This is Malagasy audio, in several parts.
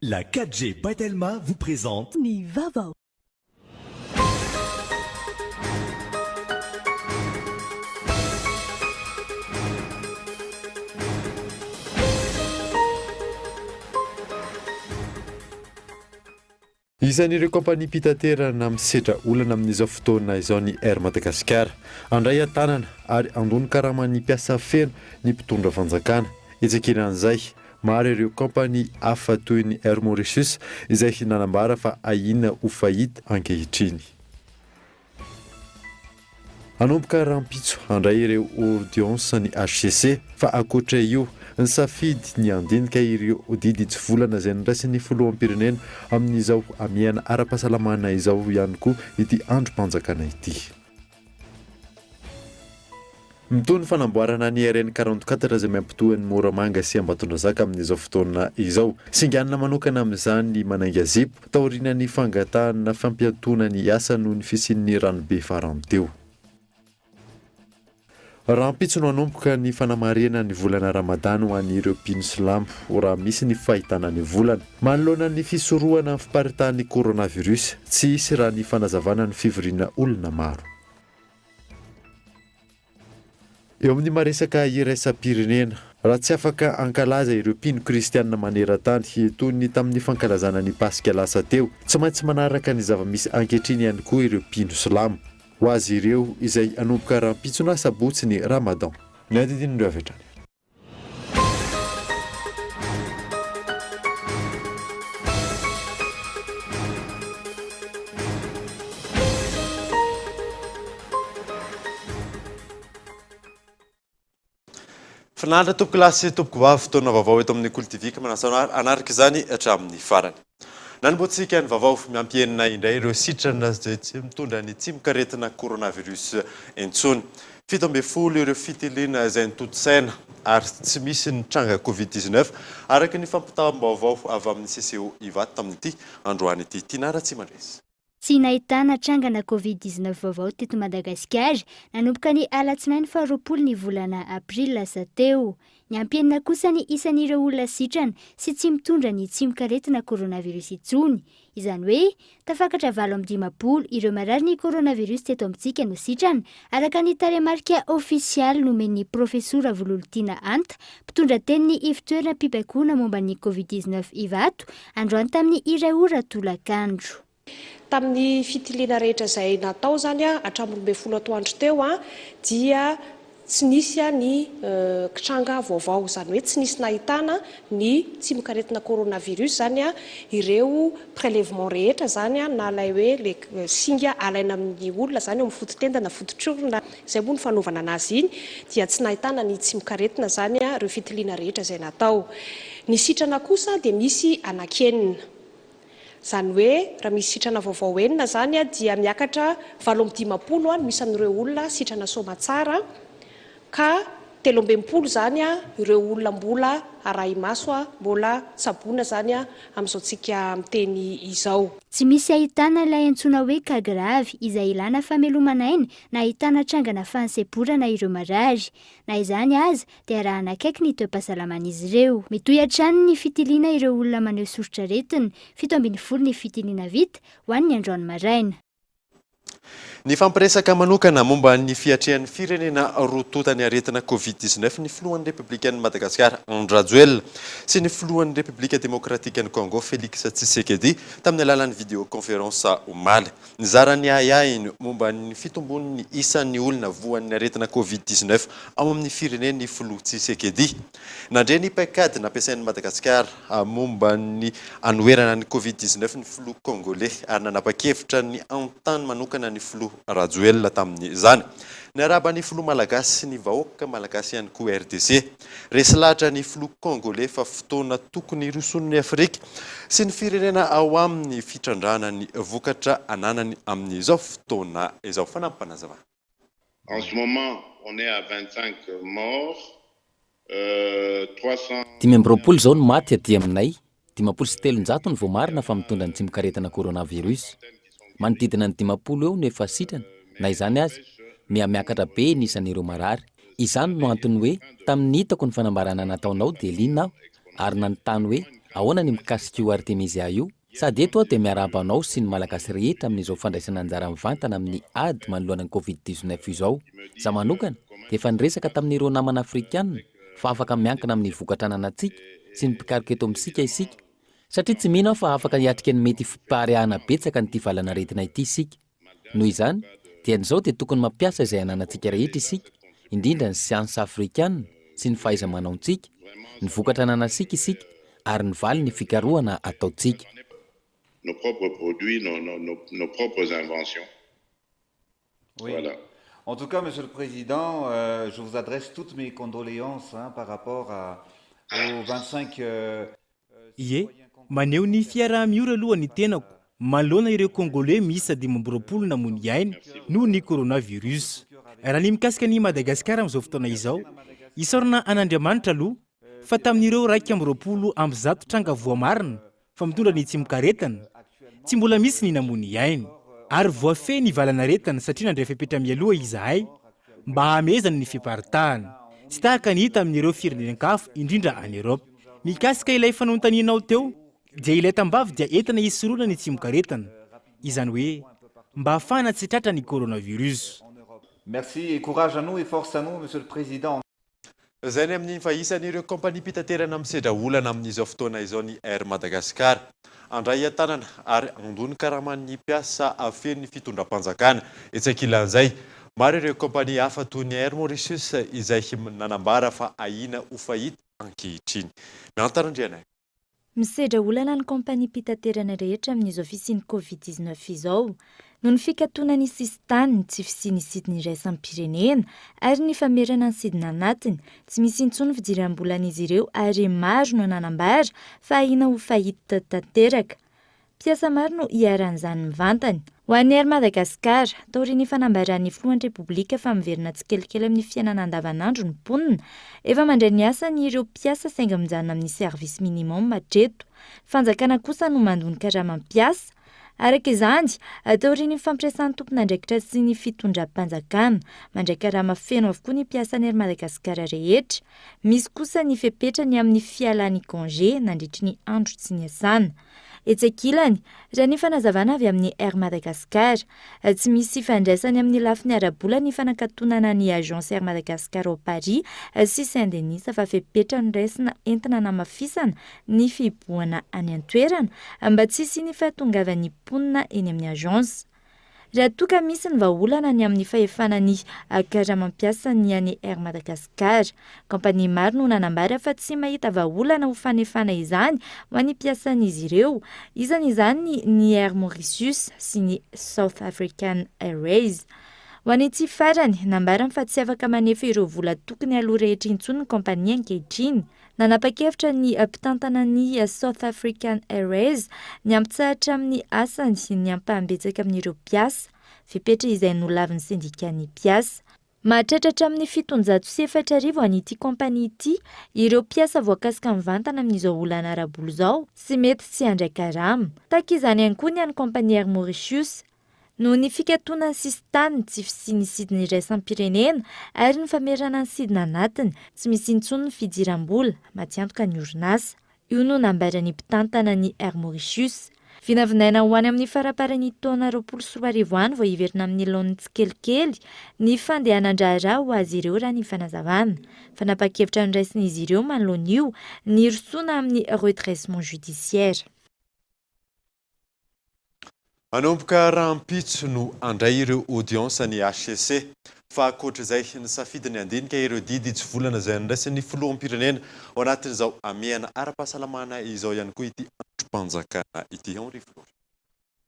La 4G by Telma vous présente. Ny vaovao. Isan'ireo kaompaniam-pitaterana misedra olana amin'izao fotoana izao ny Air Madagascar. Handray an-tanana ary handoa ny karaman'ny mpiasa feno ny mpitondra fanjakana. Etsy ankilan'izay, maro ireo kaompania hafa toy ny Air Mauritius izay nanambara fa ahiana ho faillite ankehitriny. Hanomboka rahampitso handray ireo audience ny hcc fa ankoatra io, nisafidy ny handinika ireo didy hitsivolana izay noraisin'ny filoham-pirenena amin'izao hamehana ara-pahasalamana izao ihany koa ity andrim-panjakana ity. Mitohy ny fanamboarana ny RN 44 izay mampitohy an'i Moramanga sy Ambatondrazaka amin'izao fotoana izao. Singanina manokana amin'izany ny Manainga Zipo, taorian'ny fangatahana fampiatoana ny asa noho ny fisian'ny ranobe farany teo. Rahampitso no hanomboka ny fanamarihana ny volana Ramadany ho an'ireo mpino silamo, raha misy ny fahitana ny volana. Manoloana ny fisorohana ny fiparitahan'ny coronavirus, tsy hisy raha ny fanazavana ny fivoriana olona maro. Eo amin'ny maha-resaka iraisam-pirenena, raha tsy afaka hankalaza ireo mpino kristianina maneran-tany toy ny tamin'ny fankalazana ny Paska lasa teo, tsy maintsy manaraka ny zava-misy ankehitriny ihany koa ireo mpino silamo. Ho azy ireo izay hanomboka rahampitso na sabotsy ny Ramadan. Ny andinindin'ireo avy hatrany. Finaritra tompokolahy sy tompokovavy, fotoana vaovao eto amin'ny Kolo TV ka manasa anao hanaraka izany hatramin'ny farany. Nanombohantsika ny vaovao, miampy enina indray ireo sitrana izay tsy mitondra ny tsimokaretina coronavirus intsony. 17 ireo fitiliana izay notontosaina ary tsy misy ny tranga Covid 19, araka ny fampitam-baovao avy amin'ny CCO Ivato tamin'ity androany ity. Tiana Ratsimandresy. Tsy nahitana trangana Covid 19 vaovao teto Madagasikara nanomboka ny alatsinainy faharoapolo ny volana aprily lasa teo. Niampy enina kosa ny isan'ireo olona sitrana sy tsy mitondra ny tsimokaretina coronavirus intsony. Izany hoe, tafakatra 58 ireo marary ny coronavirus teto amintsika no sitrana, araka ny tarehimarika ofisialy nomen'ny Profesora Vololontiana Hanta, mpitondra tenin'ny ivontoeram-pibaikoana momba ny Covid 19 Ivato, androany tamin'ny iray ora tolakandro. Tamin'ny fitiliana rehetra izay natao izany hatramin'ny 12 atoandro teo dia Tsy nisy ny tranga vaovao, izany hoe tsy nisy nahitana ny tsimokaretina coronavirus izany ireo prélèvement rehetra izany na ilay hoe ilay singa alaina amin'ny olona izany eo amin'ny foto-tenda na fototr'orona, izay moa no fanaovana an'azy iny, dia tsy nahitana ny tsimokaretina izany ireo fitiliana rehetra izay natao. Ny sitrana kosa dia misy anankienina. Izany hoe raha misy sitrana vaovao enina izany dia miakatra 58 no isan'ireo olona sitrana soamatsara ka 63 izany ireo olona mbola arahi-maso, mbola tsaboina izany amin'izao tsika miteny izao. Tsy misy ahitana ilay antsoina hoe cas grave izay ilana fameloman'aina na ahitana trangana fahasemporana ireo marary. Na izany aza dia arahana akaiky ny toe-pahasalaman'izy ireo. Mitohy hatrany ny fitiliana ireo olona maneho soritr'aretina, 17 ny fitiliana vita ho an'ny androany maraina. Nifampiresaka manokana momba ny fiatrehan'ny firenena roa tonta ny aretina Covid 19 ny filohan'ny Repoblikan'i Madagasikara Andry Rajoelina sy ny filohan'ny Repoblika Demokratikan'i Congo Félix Tshisekedi tamin'ny alalan'ny vidéoconférence omaly. Nizara ny ahiahiny momba ny fitombon'ny isan'ny olona voan'ny aretina Covid 19 ao amin'ny fireneny ny filoha Tshisekedi. Nandre ny paikady nampiasain'i Madagasikara momba ny hanoherana ny Covid 19 ny filoha Kongoley ary nanapa-kevitra ny hanontany manokana ny filoha Rajoelina tamin'izany. Niarahaba ny filoha malagasy sy ny vahoaka malagasy ihany koa RDC. Resy lahatra ny filoha Kongoley fa fotoana tokony hirosoan'ny Afrika sy ny firenena ao aminy ny fitrandrahana ny vokatra ananany amin'izao fotoana izao. Fanampim-panazavana. En ce moment, on est à 25 morts, 300. 25 izao no maty aty aminay, 350 no voamarina fa mitondra ny tsimokaretina coronavirus. Manodidina ny 50 eo no efa sitrana, na izany aza, miha-miakatra be ny isan'ireo marary. Izany no antony hoe tamin'ny hitako ny fanambarana nataonao dia liana aho ary nanontany hoe. Ahoana ny mikasika io Artemisia io? Sady eto aho dia miarahaba anao sy ny Malagasy rehetra amin'izao fandraisana anjara mivantana amin'ny ady manoloana ny Covid 19 izao. Za manokana dia efa niresaka tamin'ireo namana Afrikana fa afaka miankina amin'ny vokatra ananantsika sy ny mpikaroka eto amintsika isika satria tsy mino aho fa afaka hiatrika ny mety fipariahana betsaka an'ity valan'aretina ity isika. Noho izany, dieny izao dia tokony mampiasa izay ananantsika rehetra isika, indrindra ny siansa afrikana sy ny fahaiza-manaontsika, ny vokatra ananantsika isika ary ny valin'ny fikarohana ataontsika. Nos propres produits, nos, nos, nos propres inventions. Oui. Voilà. En tout cas, Monsieur le Président, euh, je vous adresse toutes mes condoléances hein, par rapport à, aux 25 euh, Ie, maneho ny fiaraha-miory aloha ny tenako manoloana ireo Congolais miisa 25 namoy ny ainy noho ny coronavirus. Raha ny mikasika an'i Madagasikara amin'izao fotoana izao, isaorana an'Andriamanitra aloha fa tamin'ireo 121 tranga voamarina fa mitondra ny tsimokaretina, tsy mbola misy ny namoy ny ainy. Ary voafehy ny valanaretina satria nandray fepetra mialoha izahay mba hahamehezana ny fiparitahana. Tsy tahaka ny hita amin'ireo firenen-kafa, indrindra any Europe. Mikasika ilay fanontanianao teo, dia ilay tambavy dia entina hisorohana ny tsimokaretina. Izany hoe mba hahafahana tsy tratra ny coronavirus. Merci et courage à nous et force à nous Monsieur le Président. Izay ny amin'ny fa isan'ireo kaompaniam-pitaterana misedra olana amin'izao fotoana izao ny Air Madagascar. Handray an-tanana ary handoa ny karaman'ny mpiasa feno ny fitondram-panjakana. Etsy ankilan'izay, maro ireo kaompania hafa toy ny Air Mauritius izay nanambara fa ahiana ho fahita ankehitriny. Mihanta Randrianaivo. Misedra olana ny kaompaniam-pitaterana rehetra amin'izao fisian'ny Covid 19 izao. Noho ny fikatonan'ny sisintany, ny tsy fisian'ny sidina iraisam-pirenena ary ny famerana ny sidina anatiny, tsy misy intsony fidiram-bolan'izy ireo ary maro no nanambara fa ahiana ho faillite tanteraka. Mpiasa maro no iharan'izany mivantana. Ho an'ny Air Madagascar, taorian'ny fanambaran'ny filohan'ny Repoblika fa miverina tsikelikely amin'ny fiainana andavanandro ny mponina, efa mandray ny asany ireo mpiasa saingy mijanona amin'ny service minimum hatreto. Fanjakana kosa no mandoa ny karaman'ny mpiasa. Araka izany, taorian'ny fampiresahan'ny tompon'andraikitra sy ny fitondram-panjakana, mandray karama feno avokoa ny mpiasan'ny Air Madagascar rehetra. Misy kosa ny fepetra ny amin'ny fialan'ny congé nandritry ny andro tsy niasana. Etsy ankilany, raha ny fanazavana avy amin'ny Air Madagascar, tsy misy ifandraisany amin'ny lafiny ara-bola ny fanakatonana ny Agence Air Madagascar ao Paris sy Saint Denis fa fepetra noraisina entina hanamafisana ny fihibohana any an-toerana mba tsy hisian'ny fahatongavan'ny mponina eny amin'ny agence. Raha toa ka misy ny vahaolana ny amin'ny fahefana ny karamam-piasa ny an'i Air Madagascar. Kaompania maro no nanambara fa tsy mahita vahaolana ho fanefana izany ho an'ny mpiasan'izy ireo, isan'izany ny Air Mauritius sy ny South African Airways. Ho an'ity farany, nambarany fa tsy afaka manefa ireo vola tokony haloa rehetra intsony ny kaompania ankehitriny. Nanapa-kevitra ny mpitantana ny South African Airways ny hampitsahatra amin'ny asany ny ampaham-betsaka amin'ireo mpiasa, fepetra izay nolavin'ny sendikan'ny mpiasa. Mahatratra hatramin'ny 4700 an'ity kaompania ity ireo mpiasa voakasika mivantana amin'izao olana ara-bola izao sy mety tsy handray karama. Tahaka izany ihany koa ny an'ny kaompania Air Mauritius. Noho ny fikatonan'ny sisintany, tsy fisian'ny sidina iraisam-pirenena ary ny famerana ny sidina anatiny, tsy misy intsony ny fidiram-bola, matiantoka ny orinasa. Io no nambaran'ny mpitantana ny Air Mauritius. Vinavinaina ho any amin'ny faramparan'ny taona 2020 any vao hiverina amin'ny laoniny tsikelikely ny fandehanan-draharaha ho azy ireo raha ny fanazavana. Fanapahan-kevitra noraisin'izy ireo manoloana io ny hirosoana amin'ny redressement judiciaire. Manomboka rahampitso no handray ireo audience ny hcc. Fa ankoatra izay, nisafidy ny handinika ireo didy hitsivolana izay noraisin'ny filoham-pirenena ao anatin'izao hamehana ara-pahasalamana izao ihany koa ity andrim-panjakana ity. Henri Flory.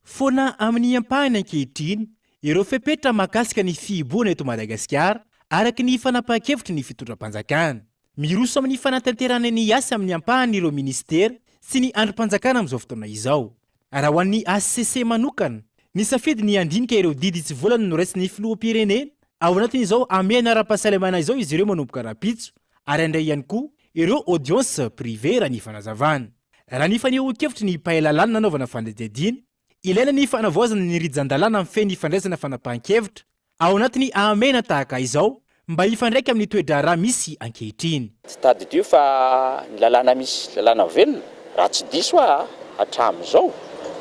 Foana amin'ny ampahany ankehitriny ireo fepetra mahakasika ny fihibohana eto Madagasikara, araka ny fanapahan-kevitry ny fitondram-panjakana. Miroso amin'ny fanatanterahana ny asa amin'ny ampahany ireo minisitera sy ny andrim-panjakana amin'izao fotoana izao. Raha ho an'ny hcc manokana, nisafidy ny handinika ireo didy tsy volana noraisin'ny filoham-pirenena ao anatin'izao hamehana ara-pahasalamana izao izy ireo manomboka rahampitso ary handray ihany koa ireo audience privée raha ny fanazavana. Raha ny fanehoan-kevitry ny mpahay lalàna nanaovana fanadihadiana, ilaina ny fanavaozana ny rijan-dalàna mifehy ny fandraisana fanapahan-kevitra Ao anatin'ny ahamehana tahaka izao mba hifandraika amin'ny toe-draharaha misy ankehitriny. Tsy tadidio fa ny lalàna misy, lalàna velona, Raha tsy diso aho hatramin'izao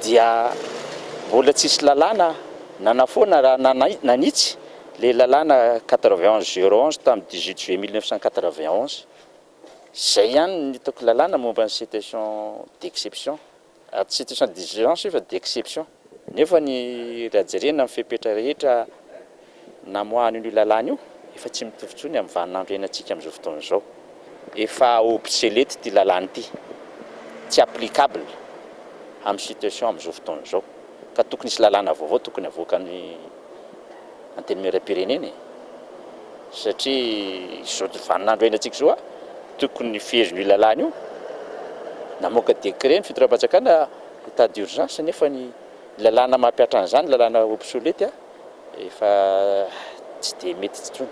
dia mbola tsisy lalàna nanafoana raha nanitsy ilay lalàna 91 011 tamin'ny 18 juillet 1991. Izay ihany no hitako lalàna momba ny situation d'exception. Tsy situation d'urgence io fa d'exception. Nefa ny raha jerena ny fepetra rehetra namoahana an'io lalàna io, efa tsy mitovy intsony amin'ny vaninandro iainantsika amin'izao fotoana izao. Efa obsolète ity lalàna ity, tsy applicable amin'ny situation amin'izao fotoana izao. Ka tokony hisy lalàna vaovao tokony havoakan'ny Antenimierampirenena e! Satria izao vaninandro iainantsika izao, tokony fehezin'io lalàna io. Namoaka décret ny fitondram-panjakana état d'urgence nefa ny lalàna mampihatra an'izany, lalàna obsolète, efa tsy dia mety intsony.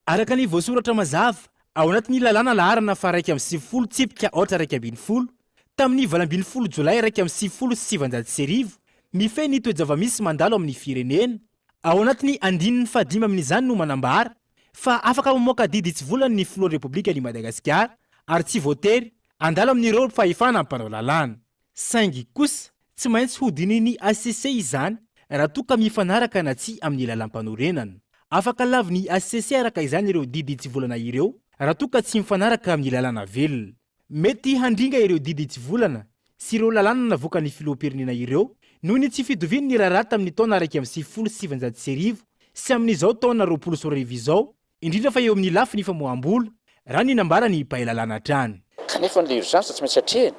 Araka ny voasoratra mazava ao anatin'ny lalàna laharana faha 91 tsipika aotra 11, tamin'ny 18 jolay 1991, mifehy ny toe-javamisy mandalo amin'ny firenena, ao anatin'ny andininy fahadimy amin'izany no manambara fa afaka mamoaka didy hitsivolana ny filohan'ny Repoblikan'i Madagasikara ary tsy voatery handalo amin'ireo fahefana mpanao lalàna. Saingy kosa tsy maintsy hodinihin'ny hcc izany raha toa ka mifanaraka na tsia amin'ny lalàmpanorenana. Afaka lavin'ny hcc araka izany ireo didy hitsivolana ireo raha toa ka tsy mifanaraka amin'ny lalàna velona. Mety handringa ireo didy hitsivolana sy ireo lalàna navoakan'ny filoham-pirenena ireo noho ny tsy fitovian'ny raharaha tamin'ny taona 1991 sy amin'izao taona 2020 izao indrindra fa eo amin'ny lafiny famoaham-bola, raha ny nambaran'ny mpahay lalàna hatrany. Kanefa ny urgence tsy maintsy atrehina,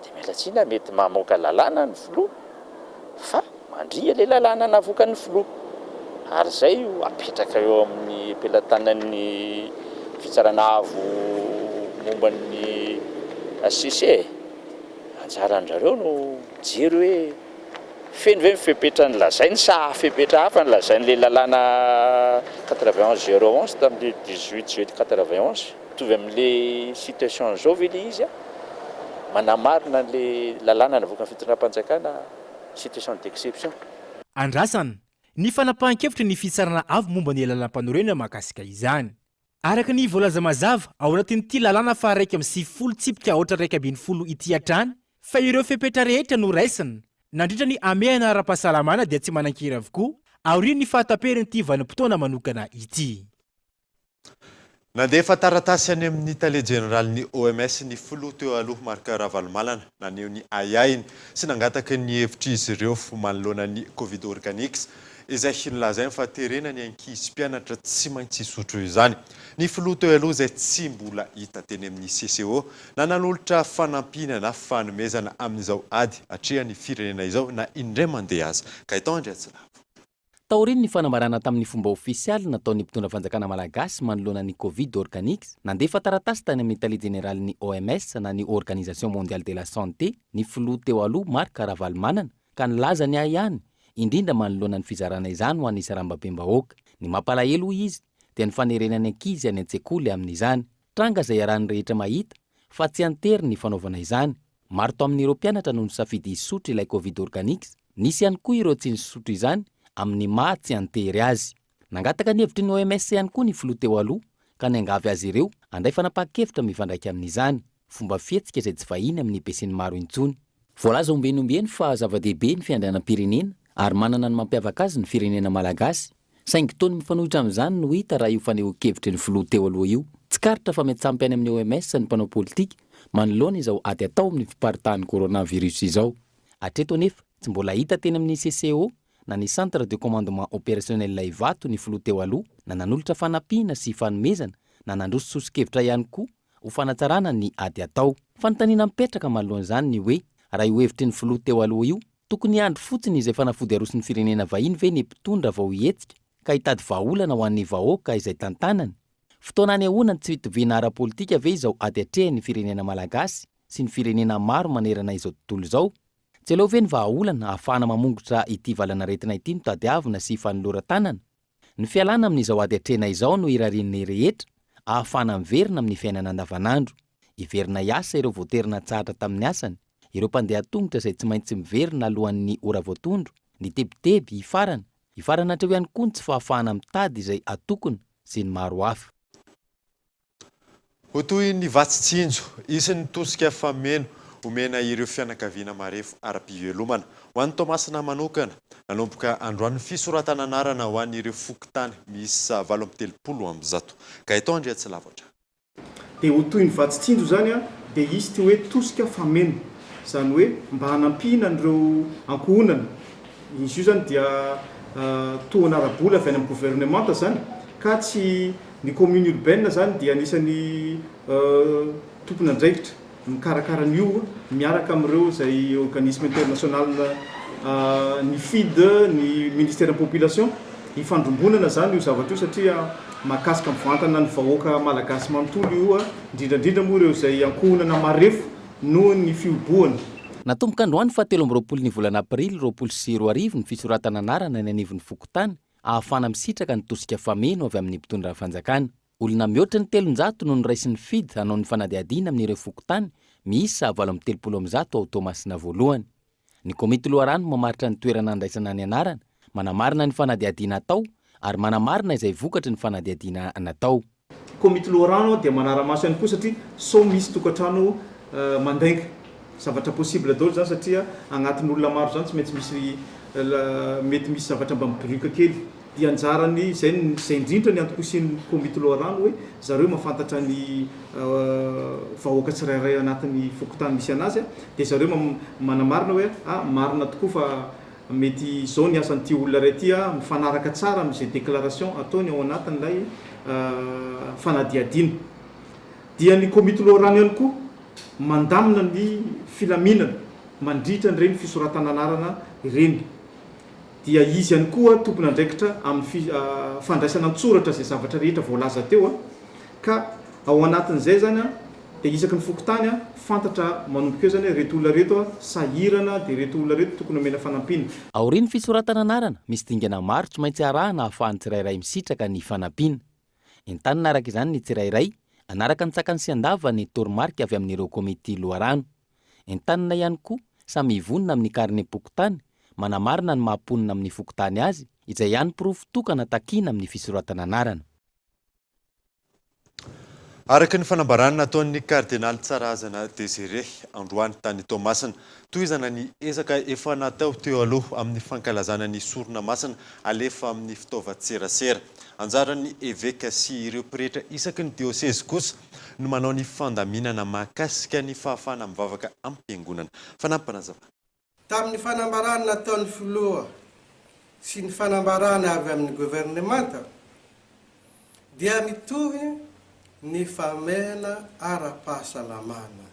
dia miala tsiny aho mety mamoaka lalàna ny filoha fa mandria ilay lalàna navoakan'ny filoha ary izay io apetraka eo amin'ny pelatanan'ny fitsarana avo momba ny HCC e! Anjaran-drareo no mijery hoe Feno ve ny fepetra nolazainy sa fepetra hafa nolazain'ilay lalàna 91 011 tamin'ilay 18 juillet 91? Mitovy amin'ilay situation izao ve ilay izy? Manamarina an'ilay lalàna navoakan'ny fitondram-panjakana situation d'exception. Andrasana ny fanapahan-kevitry ny Fitsarana Avo momba ny lalàmpanorenana mahakasika izany. Araka ny voalaza mazava ao anatin'ity lalàna faha 91 tsipika aotra 11 ity hatrany fa ireo fepetra rehetra noraisina nandritra ny hamehana ara-pahasalamana dia tsy manan-kery avokoa aorian'ny fahataperin'ity vanim-potoana manokana ity. Nandefa taratasy any amin'ny tale jeneralin'ny OMS ny filoha teo aloha Marc Ravalomanana naneho ny ahiahiny sy nangataka ny hevitr'izy ireo manoloana ny Covid Organics izay nolazainy fa terena ny ankizy mpianatra tsy maintsy hisotro izany. Ny filoha teo aloha izay tsy mbola hita teny amin'ny CCO na nanolotra fanampiana na fanomezana amin'izao ady atrehan'ny firenena izao na indray mandeha aza. Gaëtan Andriatsilavo. Taorian'ny fanambarana tamin'ny fomba ofisialy nataon'ny mpitondra fanjakana malagasy manoloana ny Covid Organics, nandefa taratasy tany amin'ny tale jeneralin'ny OMS na ny Organisation Mondiale de la Santé ny filoha teo aloha Marc Ravalomanana ka nilaza ny ahiahiny, indrindra manoloana ny fizarana izany ho an'ny sarambabem-bahoaka. Ny mampalahelo, hoy izy, dia ny fanerena ny ankizy any an-tsekoly amin'izany. Tranga izay iarahan'ny rehetra mahita fa tsy an-tery ny fanaovana izany. Maro tamin'ireo mpianatra no nisafidy hisotro ilay Covid Organics, nisy ihany koa ireo tsy nisotro izany amin'ny maha tsy an-tery azy. Nangataka ny hevitry ny OMS ihany koa ny filoha teo aloha ka niangavy azy ireo handray fanapahan-kevitra mifandraika amin'izany, fomba fihetsika izay tsy vahiny amin'ny besinimaro intsony. Voalaza ombieny ombieny fa zava-dehibe ny fiandrianam-pirenena ary manana ny mampiavaka azy ny firenena malagasy, saingy toa ny mifanohitra amin'izany no hita raha io fanehoan-kevitry ny filoha teo aloha io. Tsikaritra fa miantsampy any amin'ny OMS ny mpanao politika manoloana izao ady atao amin'ny fiparitahan'ny coronavirus izao. Hatreto anefa, tsy mbola hita teny amin'ny CCO na ny Centre de Commandement Opérationnel Ivato ny filoha teo aloha na nanolotra fanampiana sy fanomezana na nandroso soso-kevitra ihany koa ho fanatsarana ny ady atao. Fanontaniana mipetraka manoloana izany ny hoe raha io hevitry ny filoha teo aloha io, tokony hiandry fotsiny izay fanafody aroson'ny firenena vahiny ve ny mpitondra vao hihetsika ka hitady vahaolana ho an'ny vahoaka izay tantanany? Fotoana hanehoana ny tsy fitoviana ara-politika ve izao ady atrehin'ny firenena malagasy sy ny firenena maro manerana izao tontolo izao? Tsy aleo ve ny vahaolana ahafahana mamongotra ity valanaretina ity no tadiavina sy fanoloran-tanana? Ny fialana amin'izao ady atrehina izao no irarian'ny rehetra ahafahana miverina amin'ny fiainana andavanandro. Hiverina hiasa ireo voatery natsahatra tamin'ny asany, ireo mpandeha an-tongotra izay tsy maintsy miverina alohan'ny ora voatondro, ny tebiteby hifarana, hifarana hatreo ihany koa ny tsy fahafahana mitady izay atokona sy ny maro hafa. Ho toy ny vatsy tsinjo, hisy ny tosika fameno. Omena ireo fianakaviana marefo ara-pivelomana. Ho an'i Toamasina manokana, nanomboka androany ny fisoratana anarana ho an'ireo fokontany miisa 138. Gaëtan Andriatsilavatra. Dia ho toy ny vatsy tsinjo izany dia hisy ity hoe tosika fameno, izany hoe mba hanampiana an'ireo ankohonana. Izy io izany dia tohana ara-bola avy any amin'ny governemanta izany ka tsy ny commune urbaine izany dia anisan'ny tompon'andraikitra. Mikarakara an'io miaraka amin'ireo izay organisme international ny FID, ny ministeran'ny population. Ifandrombonana izany io zavatra io satria mahakasika mivantana ny vahoaka malagasy manontolo io, indrindra indrindra moa ireo izay ankohonana marefo noho ny fihobohana. Natomboka androany faha 23 ny volana aprily 2020 ny fisoratana anarana eny anivon'ny fokontany ahafahana misitraka ny tosika fameno avy amin'ny mpitondra fanjakana. Olona mihoatra ny 300 no noraisin'ny FID hanao ny fanadihadiana amin'ireo fokontany miisa 138 ao Toamasina voalohany. Ny komity loharano mamaritra ny toerana andraisana ny anarana, manamarina ny fanadihadiana atao ary manamarina izay vokatry ny fanadihadiana natao. Komity loharano dia manara-maso ihany koa satria sao misy tokantrano mandainga. Zavatra possible daholo izany satria agnatin'olona maro izany tsy maintsy misy mety misy zavatra mba mibirioka kely. Dia anjarany izay izay indrindra ny antom-pisian'ny komity loharano hoe zareo mahafantatra ny vahoaka tsirairay anatin'ny fokontany misy anazy dia zareo manamarina hoe ah marina tokoa fa mety izao ny asan'ity olona iray ity ah mifanaraka tsara amin'izay déclaration ataony ao anatin'ilay fanadihadiana. Dia ny komity loharano ihany koa mandamina ny filaminana mandritra an'ireny fisoratana anarana ireny. Dia izy ihany koa tompon'andraikitra amin'ny fandraisana an-tsoratra izay zavatra rehetra voalaza teo ka ao anatin'izay izany dia isaky ny fokontany fantatra manomboka eo izany hoe ireto olona ireto sahirana dia ireto olona ireto tokony omena fanampiana. Aorian'ny fisoratana anarana, misy dingana maro tsy maintsy arahana ahafahan'ny tsirairay misitraka ny fanampiana. Entanina araka izany ny tsirairay hanaraka an-tsakany sy an-davany ny toromarika avy amin'ireo komity loharano. Entanina ihany koa samy hivonona amin'ny karnem-pokontany manamarina ny maha mponina amin'ny fokontany azy, izay ihany porofo tokana takiana amin'ny fisoratana anarana. Araka ny fanambarana nataon'ny Kardinaly Tsarahazana Désiré androany tany Toamasina, tohizana ny ezaka efa natao teo aloha amin'ny fankalazana ny sorona masina alefa amin'ny fitaovan-tserasera. Anjaran'ny eveka sy ireo pretra isaky ny diosezy kosa no manao ny fandaminana mahakasika ny fahafahana mivavaka am-piangonana. Fanampinazavana. Tamin'ny fanambarana nataon'ny filoha sy ny fanambarana avy amin'ny governemanta dia mitohy ny fahamehana ara-pahasalamana,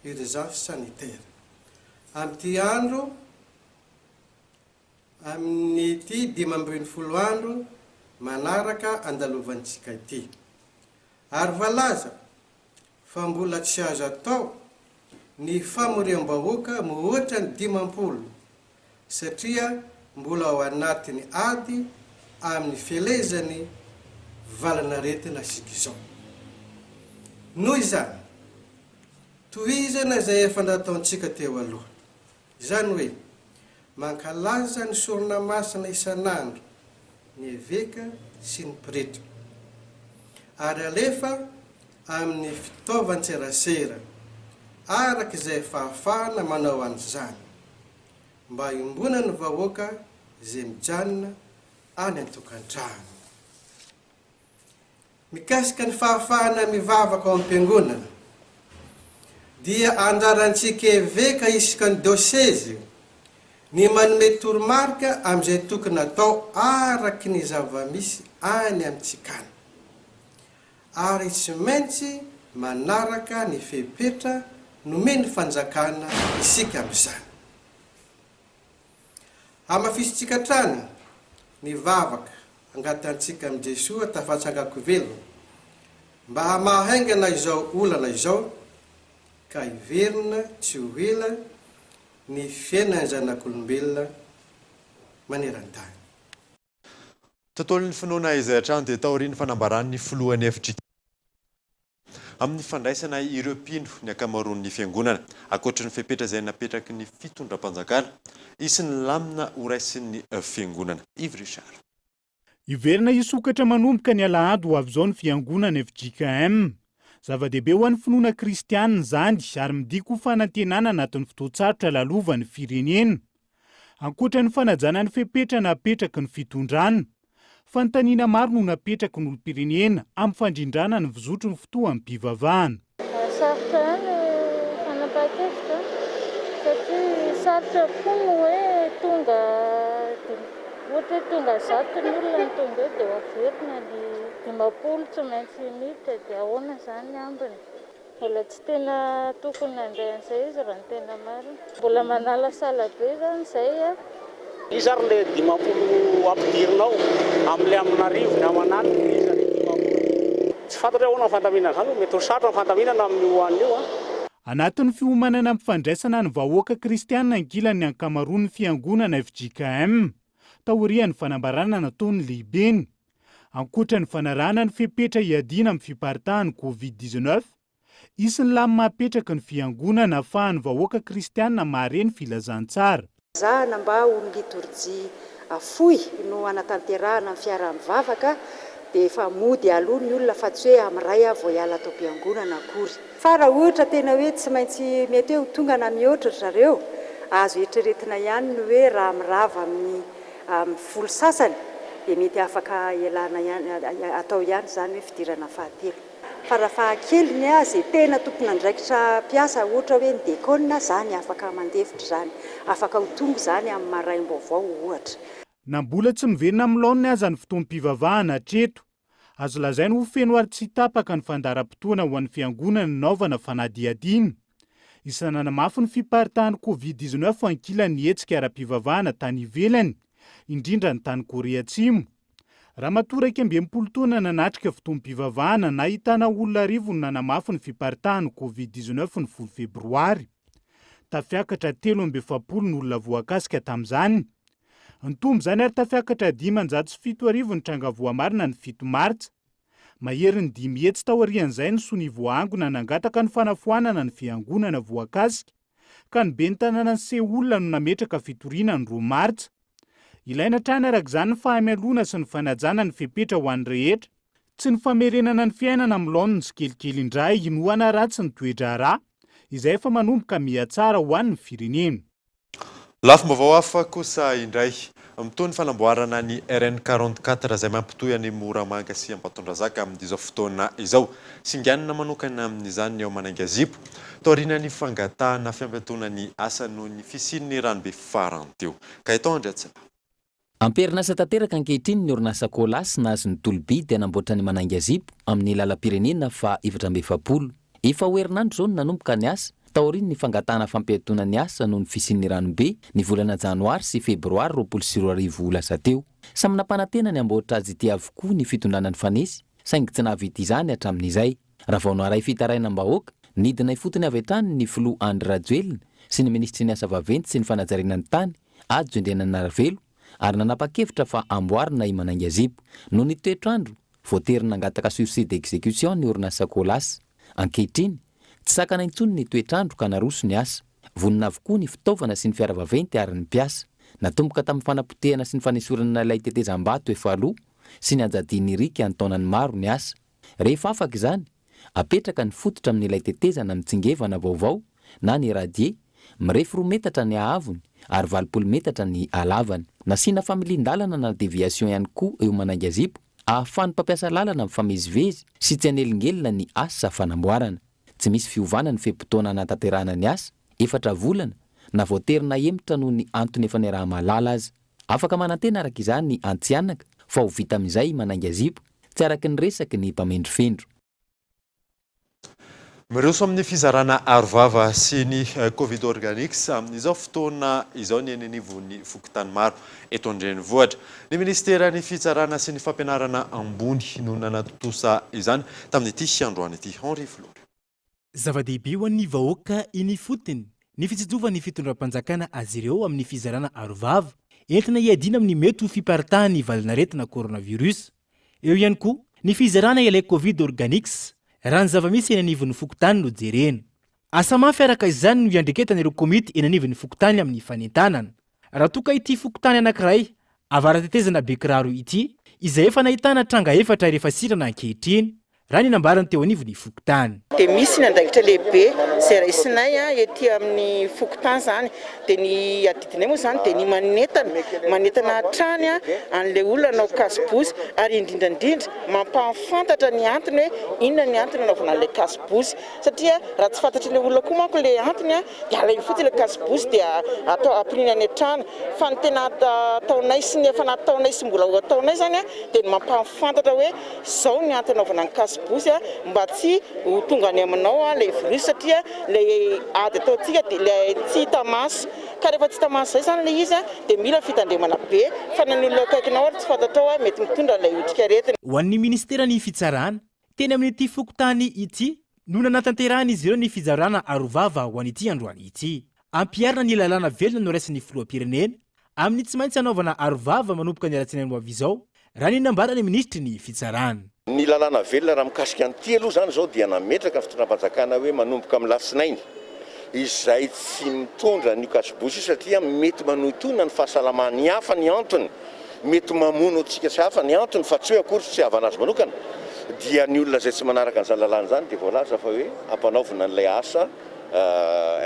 urgence sanitaire, amin'ity andro amin'ity 15 andro manaraka andalovantsika ity. Ary voalaza fa mbola tsy azo atao ny famoriam-bahoaka mihoatra ny 50 satria mbola ao anatin'ny ady amin'ny fielezan'ny valan'aretina isika izao. Noho izany, tohizana izay efa nataontsika teo aloha. Izany hoe, mankalaza ny sorona masina isan'andro ny eveka sy ny pretra, ary alefa amin'ny fitaovan-tserasera araka izay fahafahana manao an'izany, mba hiombonan'ny vahoaka izay mijanona any an-tokantrano. Mikasika ny fahafahana mivavaka ao am-piangonana, dia anjarantsika eveka isaka ny diosezy ny manome toromarika amin'izay tokony hatao araky ny zava-misy any amintsika any, ary tsy maintsy manaraka ny fepetra nomen'ny fanjakana isika amin'izany. Hamafisintsika hatrany ny vavaka angatahantsika amin'i Jesoa tafatsangan-ko velona mba hamaha haingana izao olana izao ka hiverina tsy ho ela ny fiainan'ny zanak'olombelona maneran-tany. Tontolon'ny finoana izay hatrany dia taorian'ny fanambaran'ny filohan'ny fjkm amin'ny fandraisana ireo mpino ny ankamaroan'ny fiangonana. Ankoatry ny fepetra izay napetraky ny fitondram-panjakana, hisy ny lamina horaisin'ny fiangonana. Yves Richard. Hiverina hisokatra manomboka ny alahady ho avy izao ny fiangonana fjkm. Zava-dehibe ho an'ny finoana kristianina izany ary midika ho fanantenana anatin'ny fotoan-tsarotra lalovan'ny firenena. Ankoatra ny fanajana ny fepetra napetraky ny fitondrana, fanontaniana maro no napetraky ny olom-pirenena amin'ny fandrindrana ny fizotry ny fotoam-pivavahana. Sarotra ihany ny fanapahan-kevitra satria sarotra koa ny hoe tonga ohatra hoe tonga zato ny olona no tonga eo dia averina ny 50 tsy maintsy miditra dia ahoana izany ny ambiny? Mbola tsy tena tokony nandray an'izay izy raha ny tena marina. Mbola manalasala be izany izay a. Iza ary le 50 ampidirinao amle amin'arivony aman'aliny iza le 50? Tsy fantatra hoe ahoana ny fandaminana izany, mety ho sarotra ny fandaminana amin'io anio an. Anatin'ny fiomanana amin'ny fandraisana ny vahoaka kristiana ankilany ny ankamaroan'ny fiangonana fjkm, taorian'ny fanambarana nataon'ny lehibeny. Ankoatra ny fanarahana ny fepetra hiadiana amin'ny fiparitahan'ny Covid 19, hisy ny lamina hapetraky ny Fiangonana ahafahan'ny vahoaka kristiana mahare ny filazantsara. Ezahana mba ho ny litorjia fohy no hanatanterahana ny fiaraha-mivavaka dia efa mody aloha ny olona fa tsy hoe amin'iray aho vao hiala ato am-piangonana akory. Fa raha ohatra tena hoe tsy maintsy mety hoe ho tonga na mihoatra ry zareo, azo eritreretina ihany ny hoe raha mirava amin'ny Amin'ny voly sasany dia mety afaka ialana ihany, atao ihany izany hoe fidirana fahatelo. Farafahakeliny izay tena tompon'andraikitra mpiasa ohatra hoe ny dekona izany afaka mandefitra izany, afaka ho tonga izany amin'ny maraim-baovao ohatra. Na mbola tsy miverina amin'ny laoniny aza ny fotoam-pivavahana hatreto, Azo lazaina ho feno ary tsy tapaka ny fandaharam-potoana ho an'ny fiangonana nanaovana fanadihadiana. Isan'ny nanamafy ny fiparitahan'ny Covid 19 ankilan'ny hetsika ara-pivavahana tany ivelany, indrindra ny tany Korea Atsimo. Ramatoa 61 taona nanatrika fotoam-pivavahana nahitana olona arivony nanamafy ny fiparitahan'ny Covid 19 ny folo febroary. Tafiakatra 43 ny olona voakasika tamin'izany. Nitombo izany ary tafiakatra 7500 ny tranga voamarina ny fito martsa. Maherin'ny 500 taorian'izay ny sonia voaangona nangataka ny fanafoanana ny fiangonana voakasika, ka ny ben'ny tanànan'i Seoul no nametraka fitoriana ny roa martsa. Ilaina hatrany araka izany ny fahamialoana sy ny fanajana ny fepetra ho an'ny rehetra. Tsy ny famerenana ny fiainana amin'ny laoniny tsikelikely indray no hanaratsy ny toe-draharaha, izay efa manomboka mihatsara ho an'ny firenena. Lafim-baovao hafa kosa indray, mitohy ny fanamboarana ny RN 44 izay mampitohy an'i Moramanga sy Ambatondrazaka amin'izao fotoana izao. Singanina manokana amin'izany ny ao Manaingazipo, taorian'ny fangatahana fiampiantoana ny asa noho ny fisian'ny ranobe farany teo. Gaëtan Andriatsila. Am-perinasa tanteraka ankehitriny ny orinasa Colas nahazo ny tolo-bidy hanamboatra ny Manainga Zipo amin'ny lalam-pirenena faha 44. Efa ho herinandro izao no nanomboka ny asa, taorian'ny fangatahana fampiatoana ny asa noho ny fisian'ny ranobe ny volana janoary sy febroary 2020 lasa teo. Samy nampanantena ny hamboatra azy ity avokoa ny fitondrana nifanesy, saingy tsy nahavita izany hatramin'izay. Raha vao naharay fitarainam-bahoaka, nidina ifotony avy hatrany ny filoha Andry Rajoelina sy ny minisitry ny asa vaventy sy ny fanajariana ny tany, Hajo Andriananarivelo, ary nanapa-kevitra fa amboarina i Manainga Zipo. Noho ny toetr'andro, voatery nangataka sursis d'exécution ny orinasa Colas. Ankehitriny, tsy sakana intsony ny toetr'andro ka naroso ny asa. Vonona avokoa ny fitaovana sy ny fiara vaventy ary ny mpiasa. Natomboka tamin'ny fanapotehana sy ny fanesorana ilay tetezam-bato efa lo sy ny anjadian'ny riaka an-taonany maro ny asa. Rehefa afaka izany, apetraka ny fototra amin'ilay tetezana mitsingevana vaovao na ny radier, mirefy roa metatra ny haavony ary 80 metatra ny halavany. Nasiana familian-dalana na déviation ihany koa eo Manaingazipo ahafahan'ny mpampiasa lalana mifamezivezy sy tsy hanelingelina ny asa fanamboarana. Tsy misy fiovana ny fe-potoana hanatanterahana ny asa, efatra volana, na voatery nahemotra noho ny antony efa niaraha-mahalala aza. Afaka manantena araka izany Antsihanaka fa ho vita amin'izay i Manainga Zipo, tsy araka ny resaky ny mpamendrofendro. Miroso amin'ny fizarana arovava sy ny Covid Organics amin'izao fotoana izao ny eny anivon'ny fokontany maro eto an-drenivohitra. Ny minisiteran'ny Fitsarana sy ny Fampianarana ambony no nanatontosa izany tamin'ity androany ity. Henri Flory. Zava-dehibe ho an'ny vahoaka eny ifotony ny fitsinjovan'ny fitondram-panjakana azy ireo amin'ny fizarana arovava entina hiadiana amin'ny mety ho fiparitahan'ny valanaretina coronavirus. Eo ihany koa ny fizarana ilay Covid Organics raha ny zava-misy eny anivon'ny fokontany no jerena. Asa mafy araka izany no iandreketan'ireo komity eny anivon'ny fokontany amin'ny fanentanana. Raha toa ka ity fokontany anankiray avara-tetezana Bekiraro ity izay efa nahitana tranga efatra ary efa sitrana ankehitriny. raha ny nambarany teo anivon'ny fokontany. Dia misy ny andraikitra lehibe izay raisinay ety amin'ny fokontany izany. Dia ny adidinay moa izany dia ny manentana, manentana hatrany an'ilay olona hanao cache-bouche ary indrindra indrindra mampahafantatra ny antony hoe inona ny antony hanaovana an'ilay cache-bouche. Satria raha tsy fantatr'ilay olona koa manko ilay antony dia alainy fotsiny ilay cache-bouche dia atao ampiriny any an-trano. Fa ny tena ataonay sy ny efa nataonay sy mbola ho ataonay izany dia ny mampahafantatra hoe Izao ny antony anaovana ny cache-bouche mba tsy ho tonga any aminao ilay virus satria ilay ady ataontsika dia ilay tsy hita maso. Ka rehefa tsy hita maso izay izany ilay izy dia mila fitandremana be fa na ny olona eo akaikinao ary tsy fantatrao mety mitondra ilay otrikaretina. Ho an'ny minisiteran'ny Fitsarana, teny amin'ity fokontany ity no nanatanterahan'izy ireo ny fizarana arovava ho an'ity androany ity. Ampiharina ny lalàna velona noraisin'ny filoham-pirenena amin'ny tsy maintsy hanaovana arovava manomboka ny alatsinainy ho avy izao, raha ny nambaran'ny minisitry ny Fitsarana. Ny lalàna velona raha mikasika an'ity aloha izany izao dia nametraka ny fitondram-panjakana hoe manomboka amin'ny latsinainy izay tsy mitondra an'io cache-bouche io satria mety manohintohina ny fahasalaman'ny hafa ny antony, mety mamono antsika sy hafa ny antony fa tsy hoe akory fitiavana azy manokana dia ny olona izay tsy manaraka an'izany lalàna izany dia voalaza fa hoe ampanaovina an'ilay asa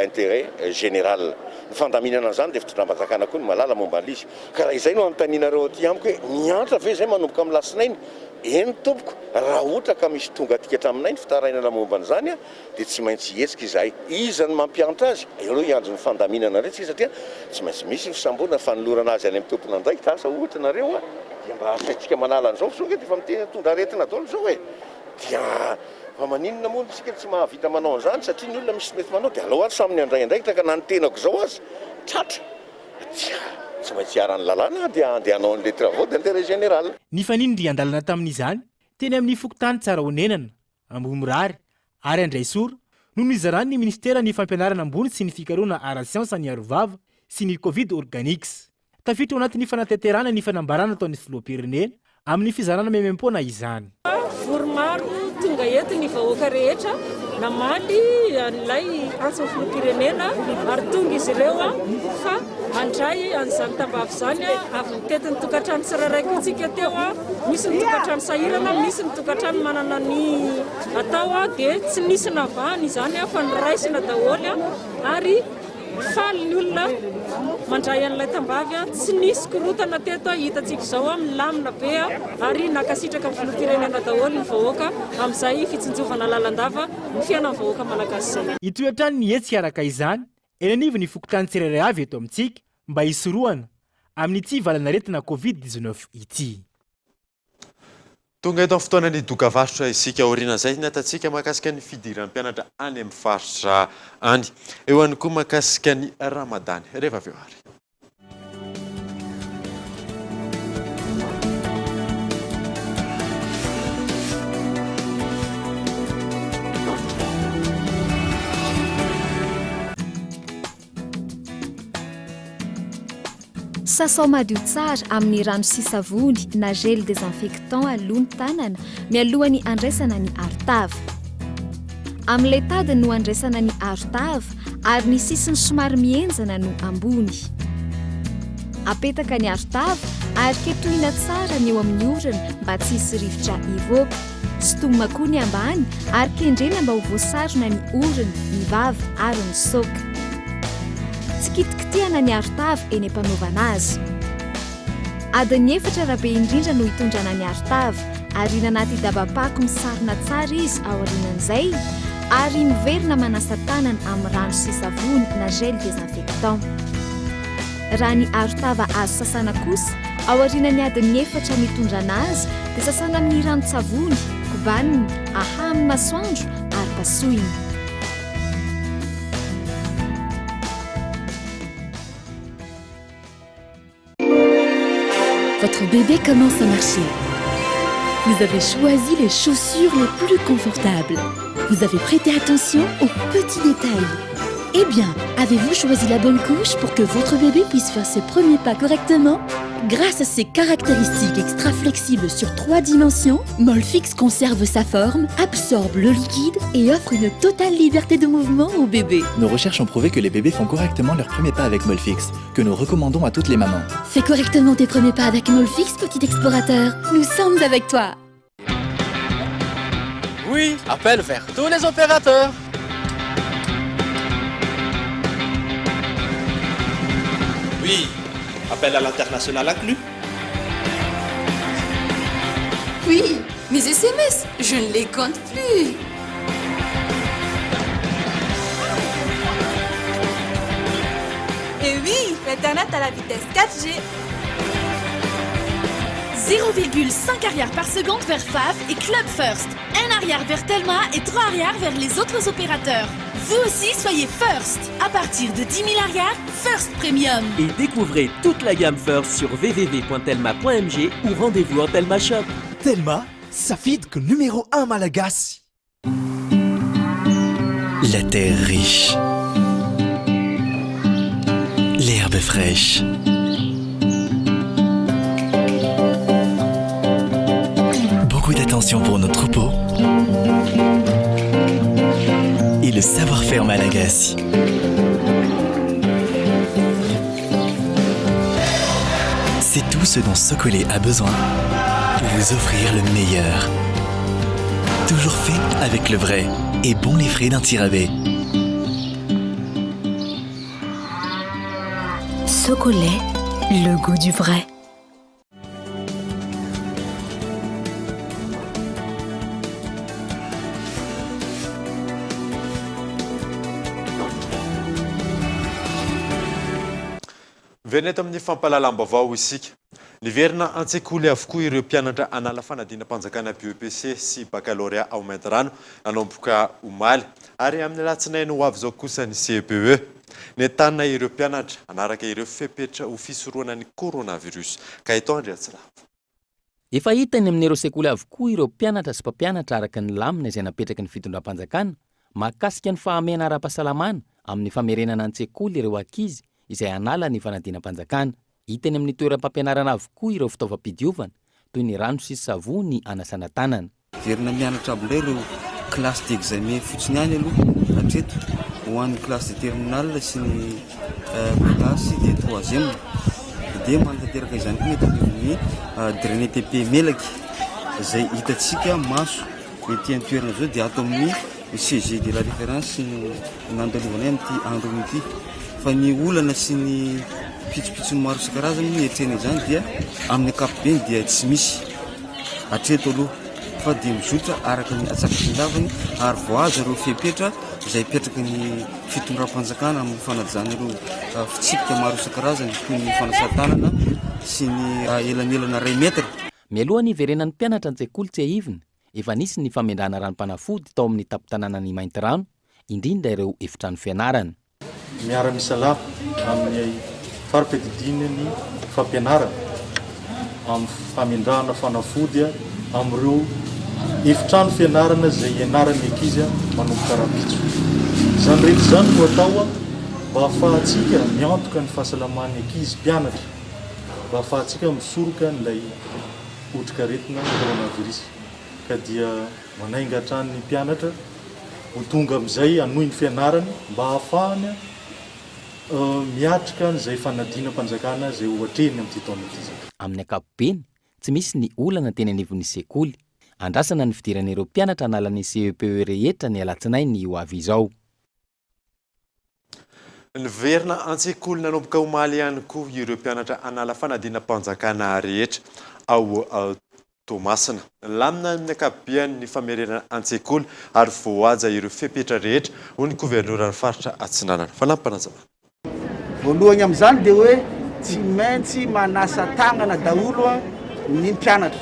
intérêt général. Ny fandaminana an'izany dia fitondram-panjakana koa no mahalala momba an'ilay izy. Ka raha izay no anontanianareo aty amiko hoe miantra ve izay manomboka amin'ny lasinainy? Eny tompoko, raha ohatra ka misy tonga aty hatraminay ny fitarainana momba an'izany dia tsy maintsy hihetsika izahay. Iza no mampiantra azy? Eo aloha hiandry ny fandaminana indray tsika satria tsy maintsy misy ny fisamborana, ny fanolorana azy any amin'ny tompon'andraikitra, asa ohatra nareo dia mba asaintsika manala an'izao fa sao ange dia efa miteny hitondra aretina daholo izao e! Dia fa maninona moa isika tsy mahavita manao an'izany satria ny olona misy mety manao dia alao ary samy ny handray andraikitra ka na ny tenako izao aza tratra dia tsy maintsy iharan'ny lalàna dia handeha hanao an'ilay travaux d'intérêt général. Nifanindry andalana tamin'izany teny amin'ny fokontany Tsarahonenana, Ambohimirary ary Andraisoro no nizaran'ny minisiteran'ny Fampianarana ambony sy ny fikarohana ara-siansa ny arovava sy ny Covid Organics. Tafiditra ao anatin'ny fanatanterahana ny fanambarana ataon'ny filoham-pirenena amin'ny fizarana maimaimpoana izany. Vory maro tonga eto ny vahoaka rehetra namaly an'ilay antson'ny filoham-pirenena ary tonga izy ireo fa handray an'izany tambavy izany avy nitety ny tokantrano tsirairay koa tsika teo. Misy ny tokantrano sahirana, misy ny tokantrano manana ny atao dia tsy nisy navahana izany fa noraisina daholo ary Faly ny olona mandray an'ilay tambavy, tsy nisy korontana teto, hitantsika izao milamina be ary nankasitraka ny filoham-pirenena daholo ny vahoaka amin'izay fitsinjovana lalandava ny fiainan'ny vahoaka malagasy izay. Hitohy hatrany ny hetsika araka izany eny anivon'ny fokontany tsirairay avy eto amintsika mba hisorohana amin'ity valan'aretina Covid 19 ity. Tonga eto amin'ny fotoanan'ny dokavarotra isika. Aorian'izay ny atantsika mahakasika ny fidiran'ny mpianatra any amin'ny faritra any. Eo ihany koa mahakasika ny Ramadany. Rehefa avy eo ary. Sasao madio tsara amin'ny rano sy savony na gel désinfectant aloha ny tanana mialohan'ny andraisana ny arotava. Amin'ilay tadiny no andraisana ny arotava ary ny sisiny somary mihenjana no ambony. Apetaka ny arotava ary ketohina tsara ny eo amin'ny orona mba tsy hisy rivotra hivoaka. Sintomina koa ny ambany ary kendrena mba ho voasarona ny orona, ny vava ary ny saoka. Tsy kitikitihana ny arotava eny am-panaovana azy. Adiny efatra raha be indrindra no hitondrana ny arotava. Ariana anaty dabam-pako misarona tsara izy aorianan'izay ary miverina manasa tanana amin'ny rano sy savony na gel désinfectant. Raha ny arotava azo sasana kosa, aorianan'ny adin'ny efatra nitondrana azy dia sasana amin'ny ranon-tsavony, kobanina, ahaha amin'ny masoandro ary pasohina. Votre bébé commence à marcher. Vous avez choisi les chaussures les plus confortables. Vous avez prêté attention aux petits détails. Eh bien, avez-vous choisi la bonne couche pour que votre bébé puisse faire ses premiers pas correctement Grâce à ses caractéristiques extra flexibles sur trois dimensions, Molfix conserve sa forme, absorbe le liquide et offre une totale liberté de mouvement au bébé. Nos recherches ont prouvé que les bébés font correctement leurs premiers pas avec Molfix, que nous recommandons à toutes les mamans. Fais correctement tes premiers pas avec Molfix, petit explorateur. Nous sommes avec toi. Oui, appel vers tous les opérateurs. Oui, appel à l'international inclus. Oui, mes SMS, je ne les compte plus. Et oui, l'internet à la vitesse 4G. 0,5 ariary par seconde vers FAF et Club First. 1 ariary vers Telma et 3 ariary vers les autres opérateurs. Vous aussi, soyez First. À partir de 10 000 ariary, First Premium. Et découvrez toute la gamme First sur www.telma.mg ou rendez-vous en Telma Shop. Telma, safidiko numéro 1 malagasy. La terre riche. L'herbe fraîche. Beaucoup d'attention pour nos troupeaux. Et le savoir-faire malagasy. C'est tout ce dont Socolait a besoin pour vous offrir le meilleur. Toujours fait avec le vrai et bon les frais d'un tirabé. Socolait, le goût du vrai. Miverina eto amin'ny fampahalalam-baovao isika. Niverina an-tsekoly avokoa ireo mpianatra hanala fanadinam-panjakana BEPC sy Baccalauréat ao Maintirano nanomboka omaly. Ary amin'ny alatsinainy ho avy izao kosa ny CEPE. Nentanina ireo mpianatra hanaraka ireo fepetra ho fisorohana ny coronavirus. Gaëtan Andriatsilavo. Efa hita eny amin'ireo sekoly avokoa ireo mpianatra sy mpampianatra araka ny lamina izay napetraky ny fitondram-panjakana mahakasika ny fahamehana ara-pahasalamana amin'ny famerenana an-tsekoly ireo ankizy izay hanala ny fanadinam-panjakana. Hita eny amin'ny toeram-pampianarana avokoa ireo fitaovam-pidiovana toy ny rano sy savony hanasana tanana. Miverina mianatra aby indray ireo classe d'examen fotsiny ihany aloha hatreto ho an'ny classe de terminale sy ny classe de troisième. Dia manatanteraka izany koa ny eto anivon'ny DRNTP Melaky izay hitantsika maso ety an-toerana izao dia ato amin'ny CG de la référence no nandalovanay amin'ity andro ity. Fa ny olana sy ny pitsopitsony maro isan-karazany moa hiatrehana izany dia amin'ny ankapobeny dia tsy misy. hatreto aloha fa dia mizotra araka ny atsakatindavany ary voahaja ireo fepetra izay apetraky ny fitondram-panjakana amin'ny fanajana ireo fitsipika maro isan-karazany toy ny fanasan-tanana sy ny elanelana iray metre. Mialoha ny hiverenan'ny mpianatra an-tsekoly tsiahivina, efa nisy ny famendrahana ranom-panafody tao amin'ny tampon-tanànan'i Maintirano, indrindra ireo efitrano fianarana. Miara-misalahy amin'ny fari-piadidiana ny fampianarana amin'ny famendrahana fanafody amin'ireo efitrano fianarana izay ianaran'ny ankizy manomboka rahampitso. Izany rehetra izany no atao mba hahafahantsika miantoka ny fahasalaman'ny ankizy mpianatra, mba hahafahantsika misoroka an'ilay otrikaretina coronavirus. Ka dia manainga hatrany ny mpianatra ho tonga amin'izay hanohy ny fianarany mba hahafahany miatrika an'izay fanadinam-panjakana izay ho atrehiny amin'ity taona ity izay. Amin'ny ankapobeny, tsy misy ny olana teny anivon'ny sekoly. Andrasana ny fidiran'ireo mpianatra hanala ny CEPE rehetra ny alatsinainy ho avy izao. Niverina an-tsekoly nanomboka omaly ihany koa ireo mpianatra hanala fanadinam-panjakana rehetra ao Toamasina. Nilamina amin'ny ankapobeany ny famerenana an-tsekoly ary voahaja ireo fepetra rehetra, hoy ny governoran'ny faritra Atsinanana. Fanampim-panazavana. Voalohany amin'izany dia hoe tsy maintsy manasa tanana daholo ny mpianatra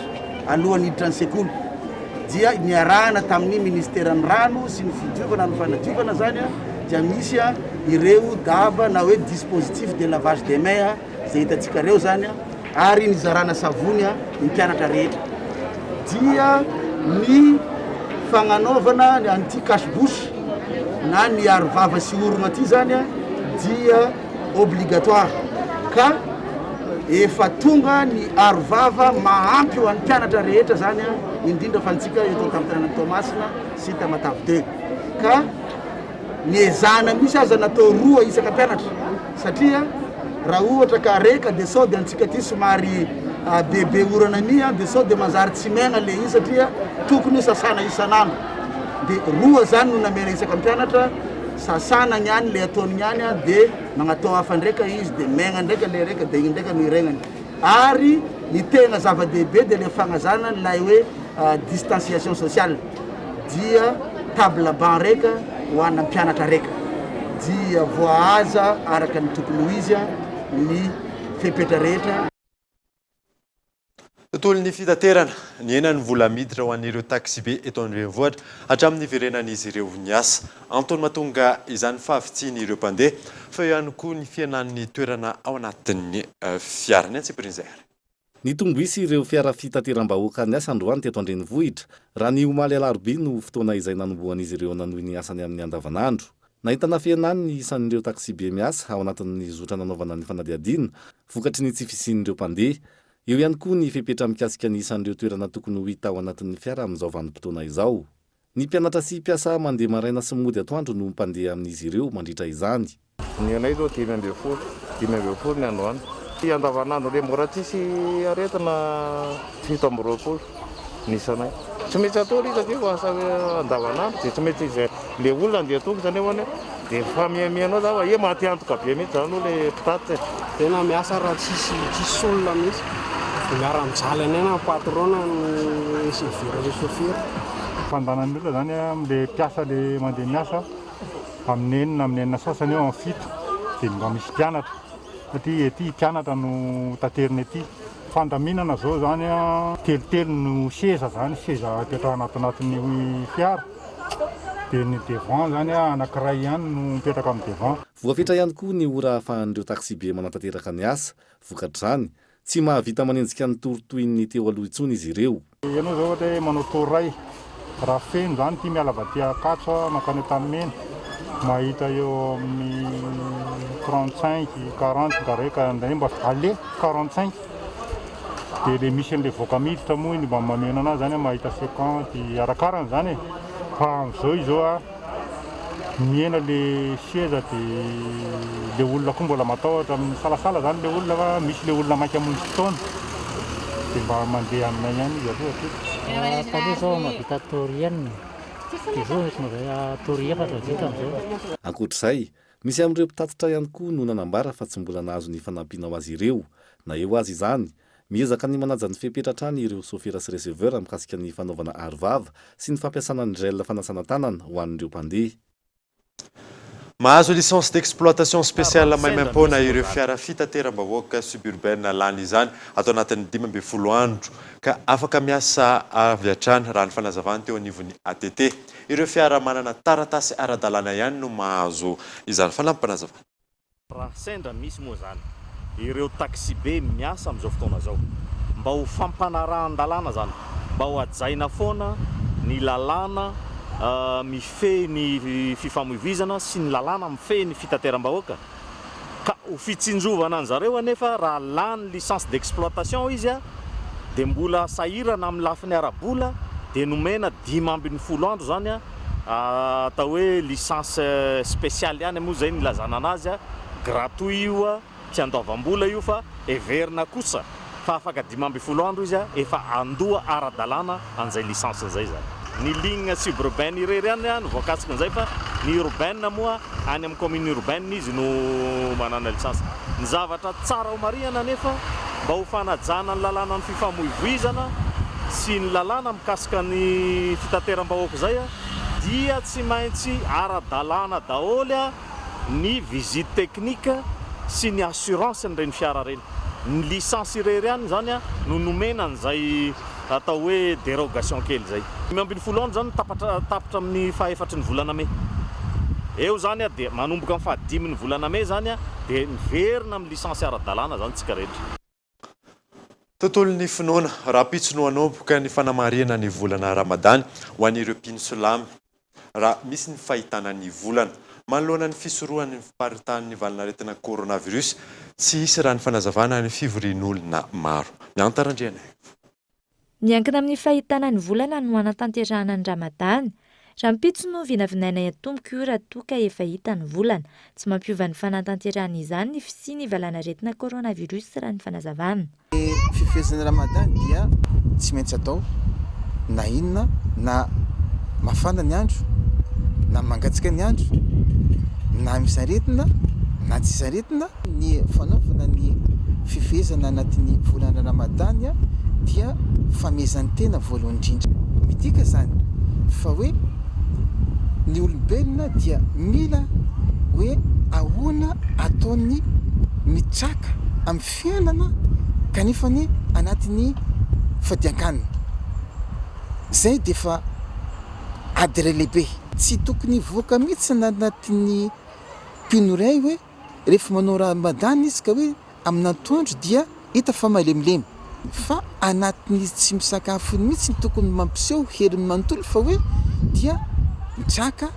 alohan'ny hiditra ny sekoly. Dia niarahana tamin'ny ministeran'ny rano sy ny fidiovana ny fanadiovana izany dia misy ireo daba na hoe dispositif de lavage des mains izay hitantsika ireo izany ary nizarana savony ny mpianatra rehetra. Dia ny fagnanaovana an'ity cache bouche na ny aro vava sy orona ity izany dia obligatoire ka efa tonga ny aro vava mahampy ho an'ny mpianatra rehetra zany a, indrindra fa antsika eto an-tampon-tanànan'i Toamasina sy Tamatave deux ka niezahana mihitsy aza natao roa isaka mpianatra satria raha ohatra ka reka de sao de antsika aty somary bebe orana mi a de sao de manjary tsy maigna le izy satria tokony sasana isan'andro. Dia roa zany no namena isaka mpianatra, sasana ny any le ataony ny any dia magnatao hafa ndraika izy dia maigna ndraika le raika dia igny ndraika no iregnany. Ary ny tegna zava-dehibe dia le fagnazana ilay hoe distanciation sociale dia table banc raika ho ana mpianatra raika dia voahaja araka ny tokony ho izy ny fepetra rehetra. Tontolon'ny fitaterana, nihena ny vola miditra ho an'ireo taksibe eto an-drenivohitra hatramin'ny niverenan'izy ireo niasa. Antony mahatonga izany fahavitsian'ireo mpandeha fa eo ihany koa ny fihenan'ny toerana ao anatin'ny fiara. Ny antsipirian'izay ary. Nitombo isa ireo fiara fitateram-bahoaka niasa androany teto an-drenivohitra, raha ny omaly alarobia no fotoana izay nanombohan'izy ireo nanohy ny asany amin'ny andavanandro. Nahitana fihenany ny isan'ireo taksibe miasa ao anatin'ny zotra nanaovana ny fanadihadiana, vokatry ny tsy fisian'ireo mpandeha. Eo ihany koa ny fepetra mikasika ny isan'ireo toerana tokony ho hita ao anatin'ny fiara amin'izao vanim-potoana izao. Ny mpianatra sy mpiasa mandeha maraina sy mody atoandro no mpandeha amin'izy ireo mandritra izany. Ny anay izao 15, 15 ny androany. Ty andavanandro le mbola tsisy aretina 27 ny isanay. Tsy maintsy atao ilay izy satria efa asa andavanandro dia tsy maintsy izay le olona andeha tongotra nefa Dia efa mihaino za fa he maty antoka be mihitsy zany aloha le mpitatitra e. Tena miasa raha tsisy tsisy olona mihitsy. Miara mijaly anay na ny patron na ny receveur le chauffeur. Fandanan'ny olona zany amle mpiasa le mandeha miasa amin'ny enina amin'ny enina sasany eo amin'ny fito dia mba misy mpianatra satria ety mpianatra no taterina ety. Fandaminana zao zany telotelo no seza zany seza apetrahana ato anatin'ny fiara. Dia ny devant zany anankiray ihany no mipetraka amin'ny devant. Voafetra ihany koa ny ora ahafahan'ireo taksibe manatanteraka ny asa. Vokatr'izany, tsy mahavita manenjika ny tour toy ny teo aloha intsony izy ireo. Ianao izao ohatra hoe manao tour iray, raha feno izany ity miala avy aty Ankatso mankany Antanimena, mahita eo amin'ny 35, 40 indraindray ka indraindray mba aller 45. Dia le misy an'le voaka miditra moa iny mba mameno anazy zany mahita 50 arakarany zany e fa am'zao izao a mihena le seza de le olona koa mbola matahotra misalasala zany le olona fa misy le olona maika hamonjy fotoana de mba mandeha aminay ihany izy aloha hatreto. Taloha zao mahavita tour enina dia zao mety mahavita tour efatra vita amizao. Ankoatr'izay, Misy amin'ireo mpitatitra ihany koa no nanambara fa tsy mbola nahazo ny fanampiana ho azy ireo. Na eo aza izany, miezaka ny manaja ny fepetra hatrany ireo sôfera sy receveur mikasika ny fanaovana aro vava sy ny fampiasana ny gel fanasana tanana ho an'ireo mpandeha. Mahazo licence d'exploitation spéciale maimaimpoana ireo fiara fitateram-bahoaka suburbaine lany izany ato anatin'ny 15 andro ka afaka miasa avy hatrany raha ny fanazavany teo anivon'ny ATT. Ireo fiara manana taratasy ara-dalàna ihany no mahazo izany fanampim-panazavana. Raha sendra misy moa izany ireo taxibe miasa amin'izao fotoana izao, mba ho fampanarahan-dalàna izany, mba ho hajaina foana ny lalàna mifehy ny fifamoivoizana sy ny lalàna mifehy ny fitateram-bahoaka, Ka ho fitsinjovana an'zareo anefa raha lany licence d'exploitation izy dia mbola sahirana amin'ny lafiny ara-bola dia nomena 15 andro zany atao hoe licence spéciale ihany moa zay ny ilazana anazy, gratuit io tsy andoavam-bola io fa heverina kosa fa afaka 15 andro izy efa handoa ara-dalàna an'izay licence izay izany. Ny ligne suburbaine irery ihany no voakasikin'izay fa ny urbaine moa any amin'ny commune urbaine izy no manana licence. Ny zavatra tsara ho marihana anefa mba ho fanajana ny lalànan'ny fifamoivoizana sy ny lalàna mikasika ny fitateram-bahoaka izay dia tsy maintsy ara-dalàna daholo ny visite technique sy ny assurance n'ireny fiara ireny. Ny licence irery ihany izany no nomena an'izay atao hoe dérogation kely izay. 15 andro izany tapatra tapitra amin'ny fahaefatry ny volana mey. Eo izany dia manomboka amin'ny fahadimin'ny volana mey izany dia miverina amin'ny licence ara-dalàna izany tsika rehetra. Tontolon'ny finoana, rahampitso no hanomboka ny fanamarihana ny volana Ramadany ho an'ireo mpino silamo, raha misy ny fahitana ny volana. Manoloana ny fisorohana ny fiparitahan'ny valanaretina coronavirus, tsy hisy raha ny fanazavana ny fivorian'olona maro. Mianta Randrianaivo. Miankina amin'ny fahitana ny volana no hanatanterahana ny Ramadany. Rahampitso no vinavinaina hiatomboka io raha toa ka efa hita ny volana. Tsy mampiova ny fanatanterahana izany ny fisian'ny valanaretina coronavirus raha ny fanazavana. Ny fifehezana ny Ramadany dia tsy maintsy atao na inona na mafana ny andro na mangatsiaka ny andro, na misy aretina na tsisy aretina. Ny fanaovana ny fifehezana anatin'ny volana Ramadany dia famehezan-tena voalohany indrindra. Midika izany fa hoe ny olombelona dia mila hoe ahoana ataony mitraka amin'ny fiainana kanefa ny anatin'ny fadian-kanina. Izay dia efa ady iray lehibe. Tsy tokony hivoaka mihitsy anatin'ny mpino iray hoe rehefa manao Ramadan izy ka hoe amin'ny antoandro dia hita fa malemilemy. Fa anatin'izy tsy misakafo iny mihitsy no tokony mampiseho heriny manontolo fa hoe dia mitraka.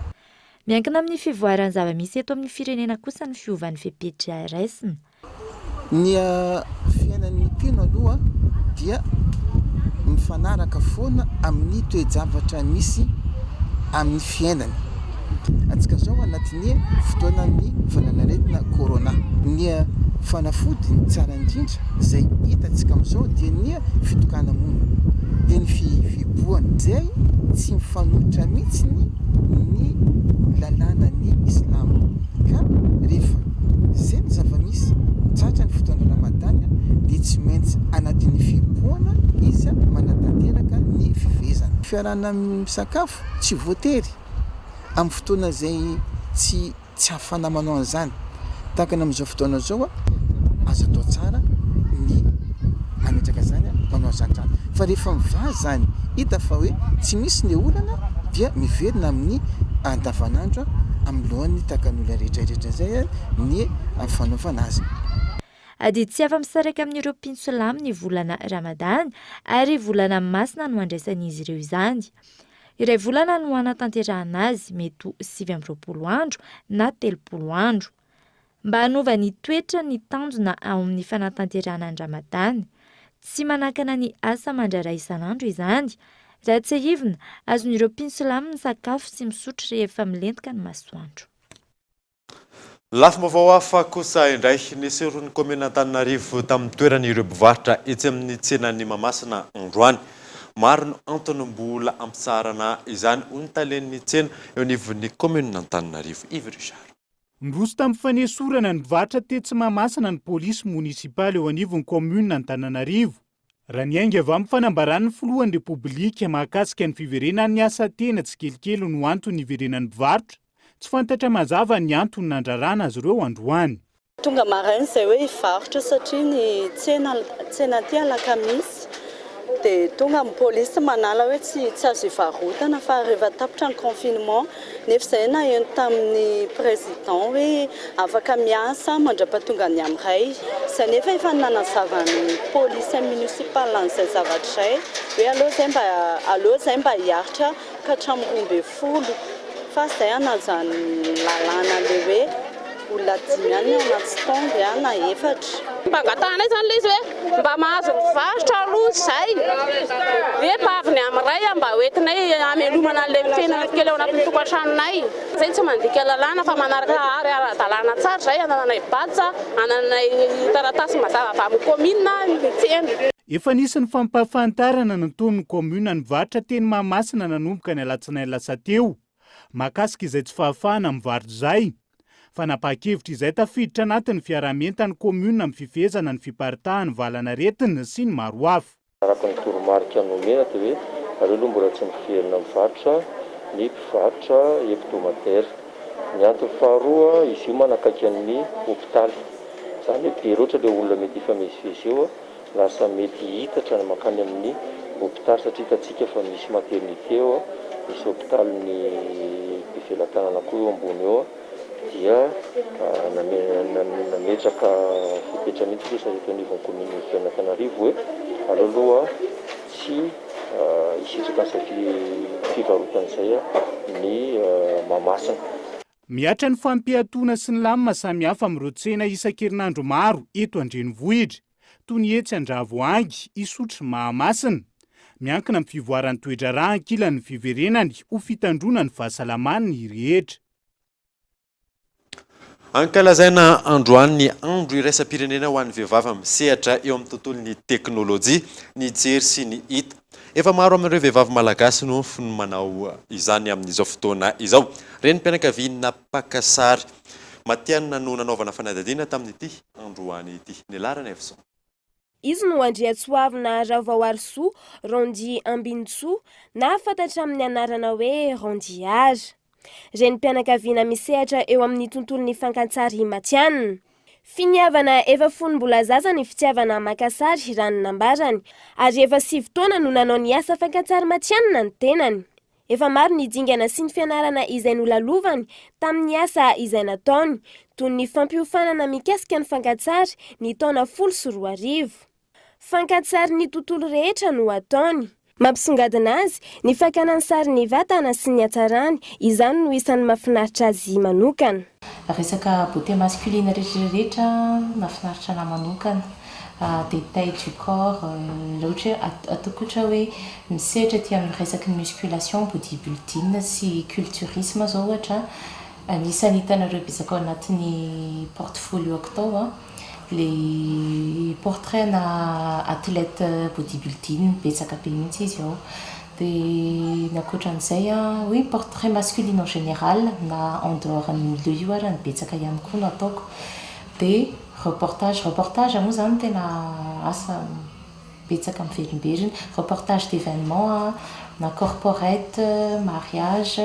Miankina amin'ny fivoaran'ny zava-misy eto amin'ny firenena kosa ny fiovan'ny fepetra raisina. Ny fiainan'ny mpino aloha dia mifanaraka foana amin'ny toe-javatra misy amin'ny fiainany. Antsika izao anatin'ny fotoanan'ny valanaretina corona. Ny fanafody tsara indrindra izay hitantsika amin'izao dia ny fitokana-monina, dia ny fihibohana izay tsy mifanohitra mihitsy ny lalànan'ny Islamo. Ka rehefa izay ny zava-misy, tratra ny fotoana Ramadany dia tsy maintsy anatin'ny fihibohana izy manatanteraka ny fifehezana. Fiarahana misakafo tsy voatery amin'ny fotoana izay tsy tsy ahafahana manao an'izany. Tahaka ny amin'izao fotoana izao, azo atao tsara ny mametraka izany, manao an'izany tsara. Fa rehefa mivaha izany, hita fa hoe tsy misy ny olana dia miverina amin'ny andavanandro amin'ny laoniny tahaka ny olona rehetra rehetra izay ny fanaovana azy. Adidy tsy afa-misaraka amin'ireo mpino silamo ny volana Ramadany ary volana masina no andraisan'izy ireo izany. Iray volana no hanatanterahana azy, mety ho 29 andro na 30 andro. Mba hanova ny toetra ny tanjona ao amin'ny fanatanterahana ny Ramadany. Tsy manakana ny asa aman-draharaha isan'andro izany. Raha tsiahivina, azon'ireo mpino silamo ny sakafo sy misotro rehefa milentika ny masoandro. Lafim-baovao hafa kosa indray, nesorin'ny kaominina Antananarivo tamin'ny toerany ireo mpivarotra etsy amin'ny tsenan'i Mahamasina androany. Maro no antony mbola hampitsaharana izany, hoy ny talen'ny tsena eo anivon'ny kaominina Antananarivo, Yves Richard. Niroso tamin'ny fanesorana ny mpivarotra tetsy Mahamasina ny polisy monisipaly eo anivon'ny kaominina Antananarivo. Raha niainga avy amin'ny fanambaran'ny filohan'ny Repoblika mahakasika ny fiverenan'ny asa tena tsikelikely no antony niverenan'ny mpivarotra, tsy fantatra mazava ny antony nandrarana azy ireo androany. Tonga maraina izay hoe hivarotra satria ny tsena tsena aty alakamisy dia tonga ny polisy manala hoe tsy tsy azo ivarotana fa rehefa tapitra ny confinement Nefa izay naheno tamin'ny président hoe afaka miasa mandrapatonga ny amin'iray. Izay nefa efa nanazavan'ny police municipale an'izay zavatra izay hoe aleo izay mba aleo izay mba hiaritra ka hatramin'ny 12 fa izay hanaja ny lalàna ilay hoe olona dimy ihany ny ao anaty stand na efatra. Mba angatahanay izany ilay izy hoe mba mahazo mivarotra aloha izay hoe mba avy ny amin'iray mba hoentinay hamelomana an'ilay fiainana kely ao anatin'ny tokantranonay. Izay tsy mandika lalàna fa manaraka ary ara-dalàna tsara izay, anananay badge, anananay taratasy mazava avy amin'ny kaominina ny tsena. Efa nisy ny fampahafantarana nataon'ny kaominina nivarotra teny Mahamasina nanomboka ny alatsinainy lasa teo. mahakasika izay tsy fahafahana mivarotra izay. Fanapahan-kevitra izay tafiditra anatin'ny fiaraha-mientan'ny kaominina amin'ny fifehezana ny fiparitahan'ny valanaretina sy ny maro hafa. Araka ny toromarika nomena dia hoe aleo aloha mbola tsy miverina mivarotra ny mpivarotra hebdomadaire. Ny antony faharoa, izy io manakaiky an'ny hopitaly. Izany hoe be loatra ilay olona mety hifamezivezy eo. lasa mety hihitatra ny mankany amin'ny hopitaly satria hitantsika fa misy maternité eo, misy hopitalin'ny Befelatanana koa eo ambony eo dia nametraka fepetra mihitsy aloha izahay eto anivon'ny commune urbaine Antananarivo hoe aleo aloha tsy hisitraka an'izay fivarotana izay ny Mahamasina. Mihatra ny fampiatoana sy ny lamina samihafa amin'ireo tsena isan-kerinandro maro eto an-drenivohitra, toy ny etsy Andravoahangy, Isotry, Mahamasina. Miankina amin'ny fivoaran'ny toe-draharaha ankilan'ny fiverenany ho fitandroana ny fahasalaman'ny rehetra. Ankalazaina androany ny Andro iraisam-pirenena ho an'ny vehivavy misehatra eo amin'ny tontolon'ny teknolojia, ny jery sy ny hita. Efa maro amin'ireo vehivavy malagasy no manao izany amin'izao fotoana izao. Renim-pianakaviana mpaka sary matihanina no nanaovana fanadihadiana tamin'ity androany ity. Ny Laranaivoson. Izy no Andriatsoavina Ravaoarisoa Randy Ambinintsoa na fantatra amin'ny anarana hoe Randy Art. Renim-pianakaviana misehatra eo amin'ny tontolon'ny fankantsary matihanina. Finiavana efa fony mbola zaza ny fitiavana maka sary raha ny nambarany, ary efa sivy taona no nanao ny asa fankantsary matihanina ny tenany. Efa maro ny dingana sy ny fianarana izay nolalovany tamin'ny asa izay nataony, toy ny fampiofanana mikasika ny fankatsary ny taona 2010. Fankatsary ny tontolo rehetra no ataony. Mampisongadina azy ny fakana ny sarin'ny vatana sy ny hatsarany, izany no isan'ny mahafinaritra azy manokana. Resaka beauté masculine rehetra rehetra mahafinaritra anah manokana, détail du corps, raha ohatra hoe ataoko ohatra hoe misehatra aty amin'ny resaky ny musculation, body building sy culturisme zao ohatra, anisan'ny hitanareo betsaka ao anatin'ny portfolio-ko tao an, le portrait ana athlète body building betsaka be mihitsy izy ao. Dia ny ankoatran'izay an, oui portrait masculine en général na en dehors ny milieu io ary ny betsaka ihany koa no ataoko. Dia reportage, reportage moa izany tena asa betsaka miverimberina, reportage d'événement an, na corporate, mariage,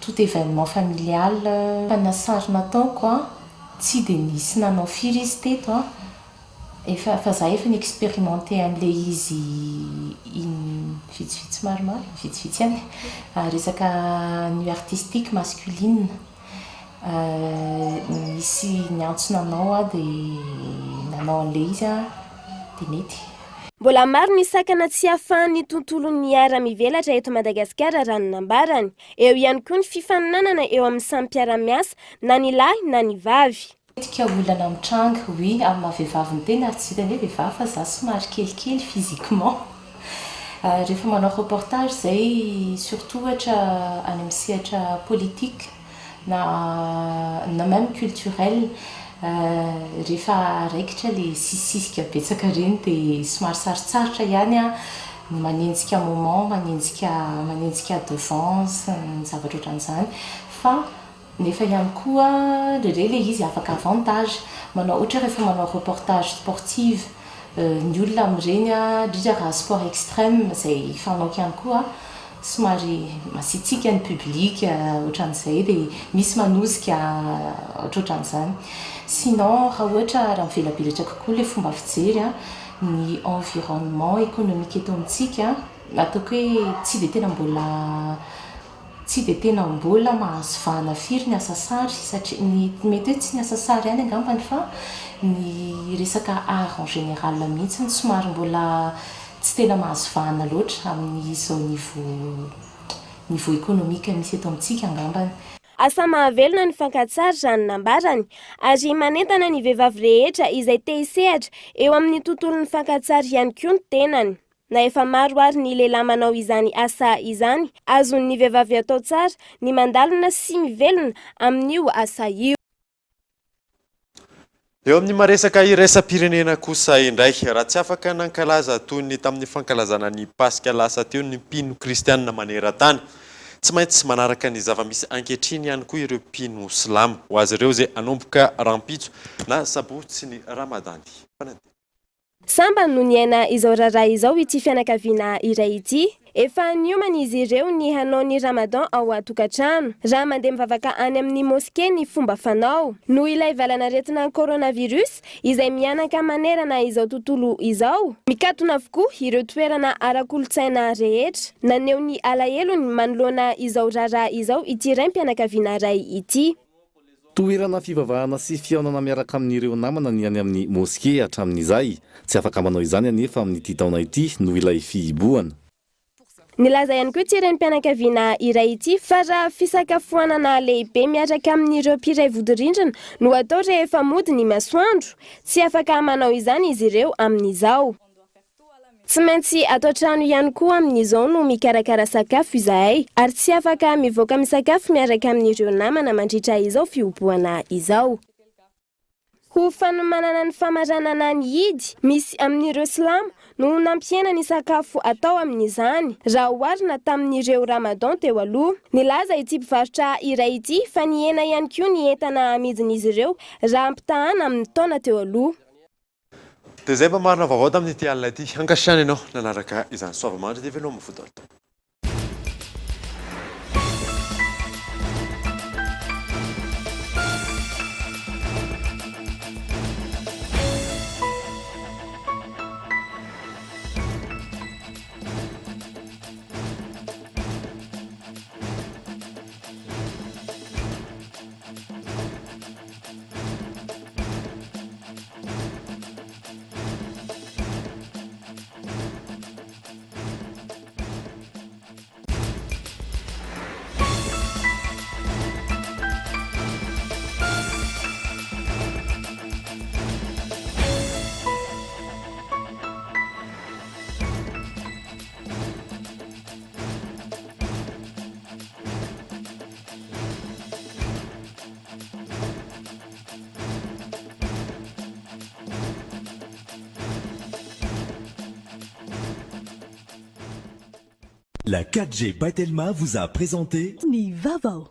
tout événement familial. Fa ny sary nataoko an, tsy dia nisy nanao firy izy teto an, Efa fa za efa ni-expérimenter an'le izy in vitsivitsy maromaro, vitsivitsy ihany, resaka nu artistique masculine, nisy niantso nanao aho de nanao an'le izy aho de nety. Mbola maro ny sakana tsy ahafahan'ny tontolon'ny art mivelatra eto Madagasikara raha ny nambarany. Eo ihany koa ny fifaninanana eo amin'ny samy mpiara-miasa na ny lahy na ny vavy. Matetika olana mitranga, oui, amin'ny maha vehivavy ny tena ary tsy vitan'ny hoe vehivavy fa za somary kelikely physiquement. Rehefa manao reportage zay surtout ohatra any amin'ny sehatra politique na na même culturel rehefa raikitra le sisisika betsaka ireny dia somary sarotsarotra ihany ny manenjika moment, manenjika manenjika devant sy ny zavatra ohatran'izany fa Nefa ihany koa indraindray ilay izy afaka avantage, manao ohatra hoe rehefa manao reportage sportive ny olona amin'ireny indrindra raha sport extreme izay fanaoko ihany koa somary masiatsiaka ny public ohatran'izay dia misy manosika ohatrohatran'izany. Sinon raha ohatra raha mivelabelatra kokoa ilay fomba fijery ny environnement économique eto amintsika ataoko hoe tsy dia tena mbola Tsy dia tena mbola mahazo vahana firy ny asa sary satria ny mety hoe tsy ny asa sary ihany angambany fa ny resaka art en général mihitsy no somary mbola tsy tena mahazo vahana loatra amin'izao niveau niveau économique misy eto amintsika angambany. Asa mahavelona ny fankatsary raha ny nambarany ary manentana ny vehivavy rehetra izay te hisehatra eo amin'ny tontolon'ny fankatsary ihany koa ny tenany. Na efa maro ary ny lehilahy manao izany asa izany, azon'ny vehivavy atao tsara ny mandalina sy mivelona amin'io asa io. Eo amin'ny maresaka iraisam-pirenena kosa indray, raha tsy afaka nankalaza toy ny tamin'ny fankalazana ny Paska lasa teo ny mpino kristianina maneran-tany, tsy maintsy manaraka ny zava-misy ankehitriny ihany koa ireo mpino silamo. Ho azy ireo izay hanomboka rahampitso na sabotsy ny Ramadany. Sambany no niaina izao raharaha izao ity fianakaviana iray ity. Efa niomana izy ireo ny hanao ny Ramadan ao an-tokantrano. Raha mandeha mivavaka any amin'ny moske ny fomba fanao. Noho ilay valan'aretina coronavirus izay mihanaka manerana izao tontolo izao, mikatona avokoa ireo toerana ara-kolontsaina rehetra. Naneho ny alahelony manoloana izao raharaha izao ity raim-pianakaviana iray ity. Toerana fivavahana sy fihaonana miaraka amin'ireo namana ny any amin'ny moske hatramin'izay. Tsy afaka manao izany anefa amin'ity taona ity noho ilay fihibohana. Nilaza ihany koa ity renim-pianakaviana iray ity fa raha fisakafoanana lehibe miaraka amin'ireo mpiray vodirindrina no atao rehefa mody ny masoandro, tsy afaka manao izany izy ireo amin'izao. Tsy maintsy ato an-trano ihany koa amin'izao no mikarakara sakafo izahay ary tsy afaka mivoaka misakafo miaraka amin'ireo namana mandritra izao fihobohana izao. Ho fanomanana ny famaranana ny Idy, misy amin'ireo silamo no nampihena ny sakafo atao amin'izany raha oharina tamin'ireo Ramadan teo aloha. Nilaza ity mpivarotra iray ity fa nihena ihany koa ny entana amidin'izy ireo raha ampitahana amin'ny taona teo aloha. Dia izay mba marina vaovao tamin'ity alina ity. Ankasitrahana ianao nanaraka izany. Soava-mandry dia veloma fo daholo. La 4G by Telma vous a présenté Ny vaovao.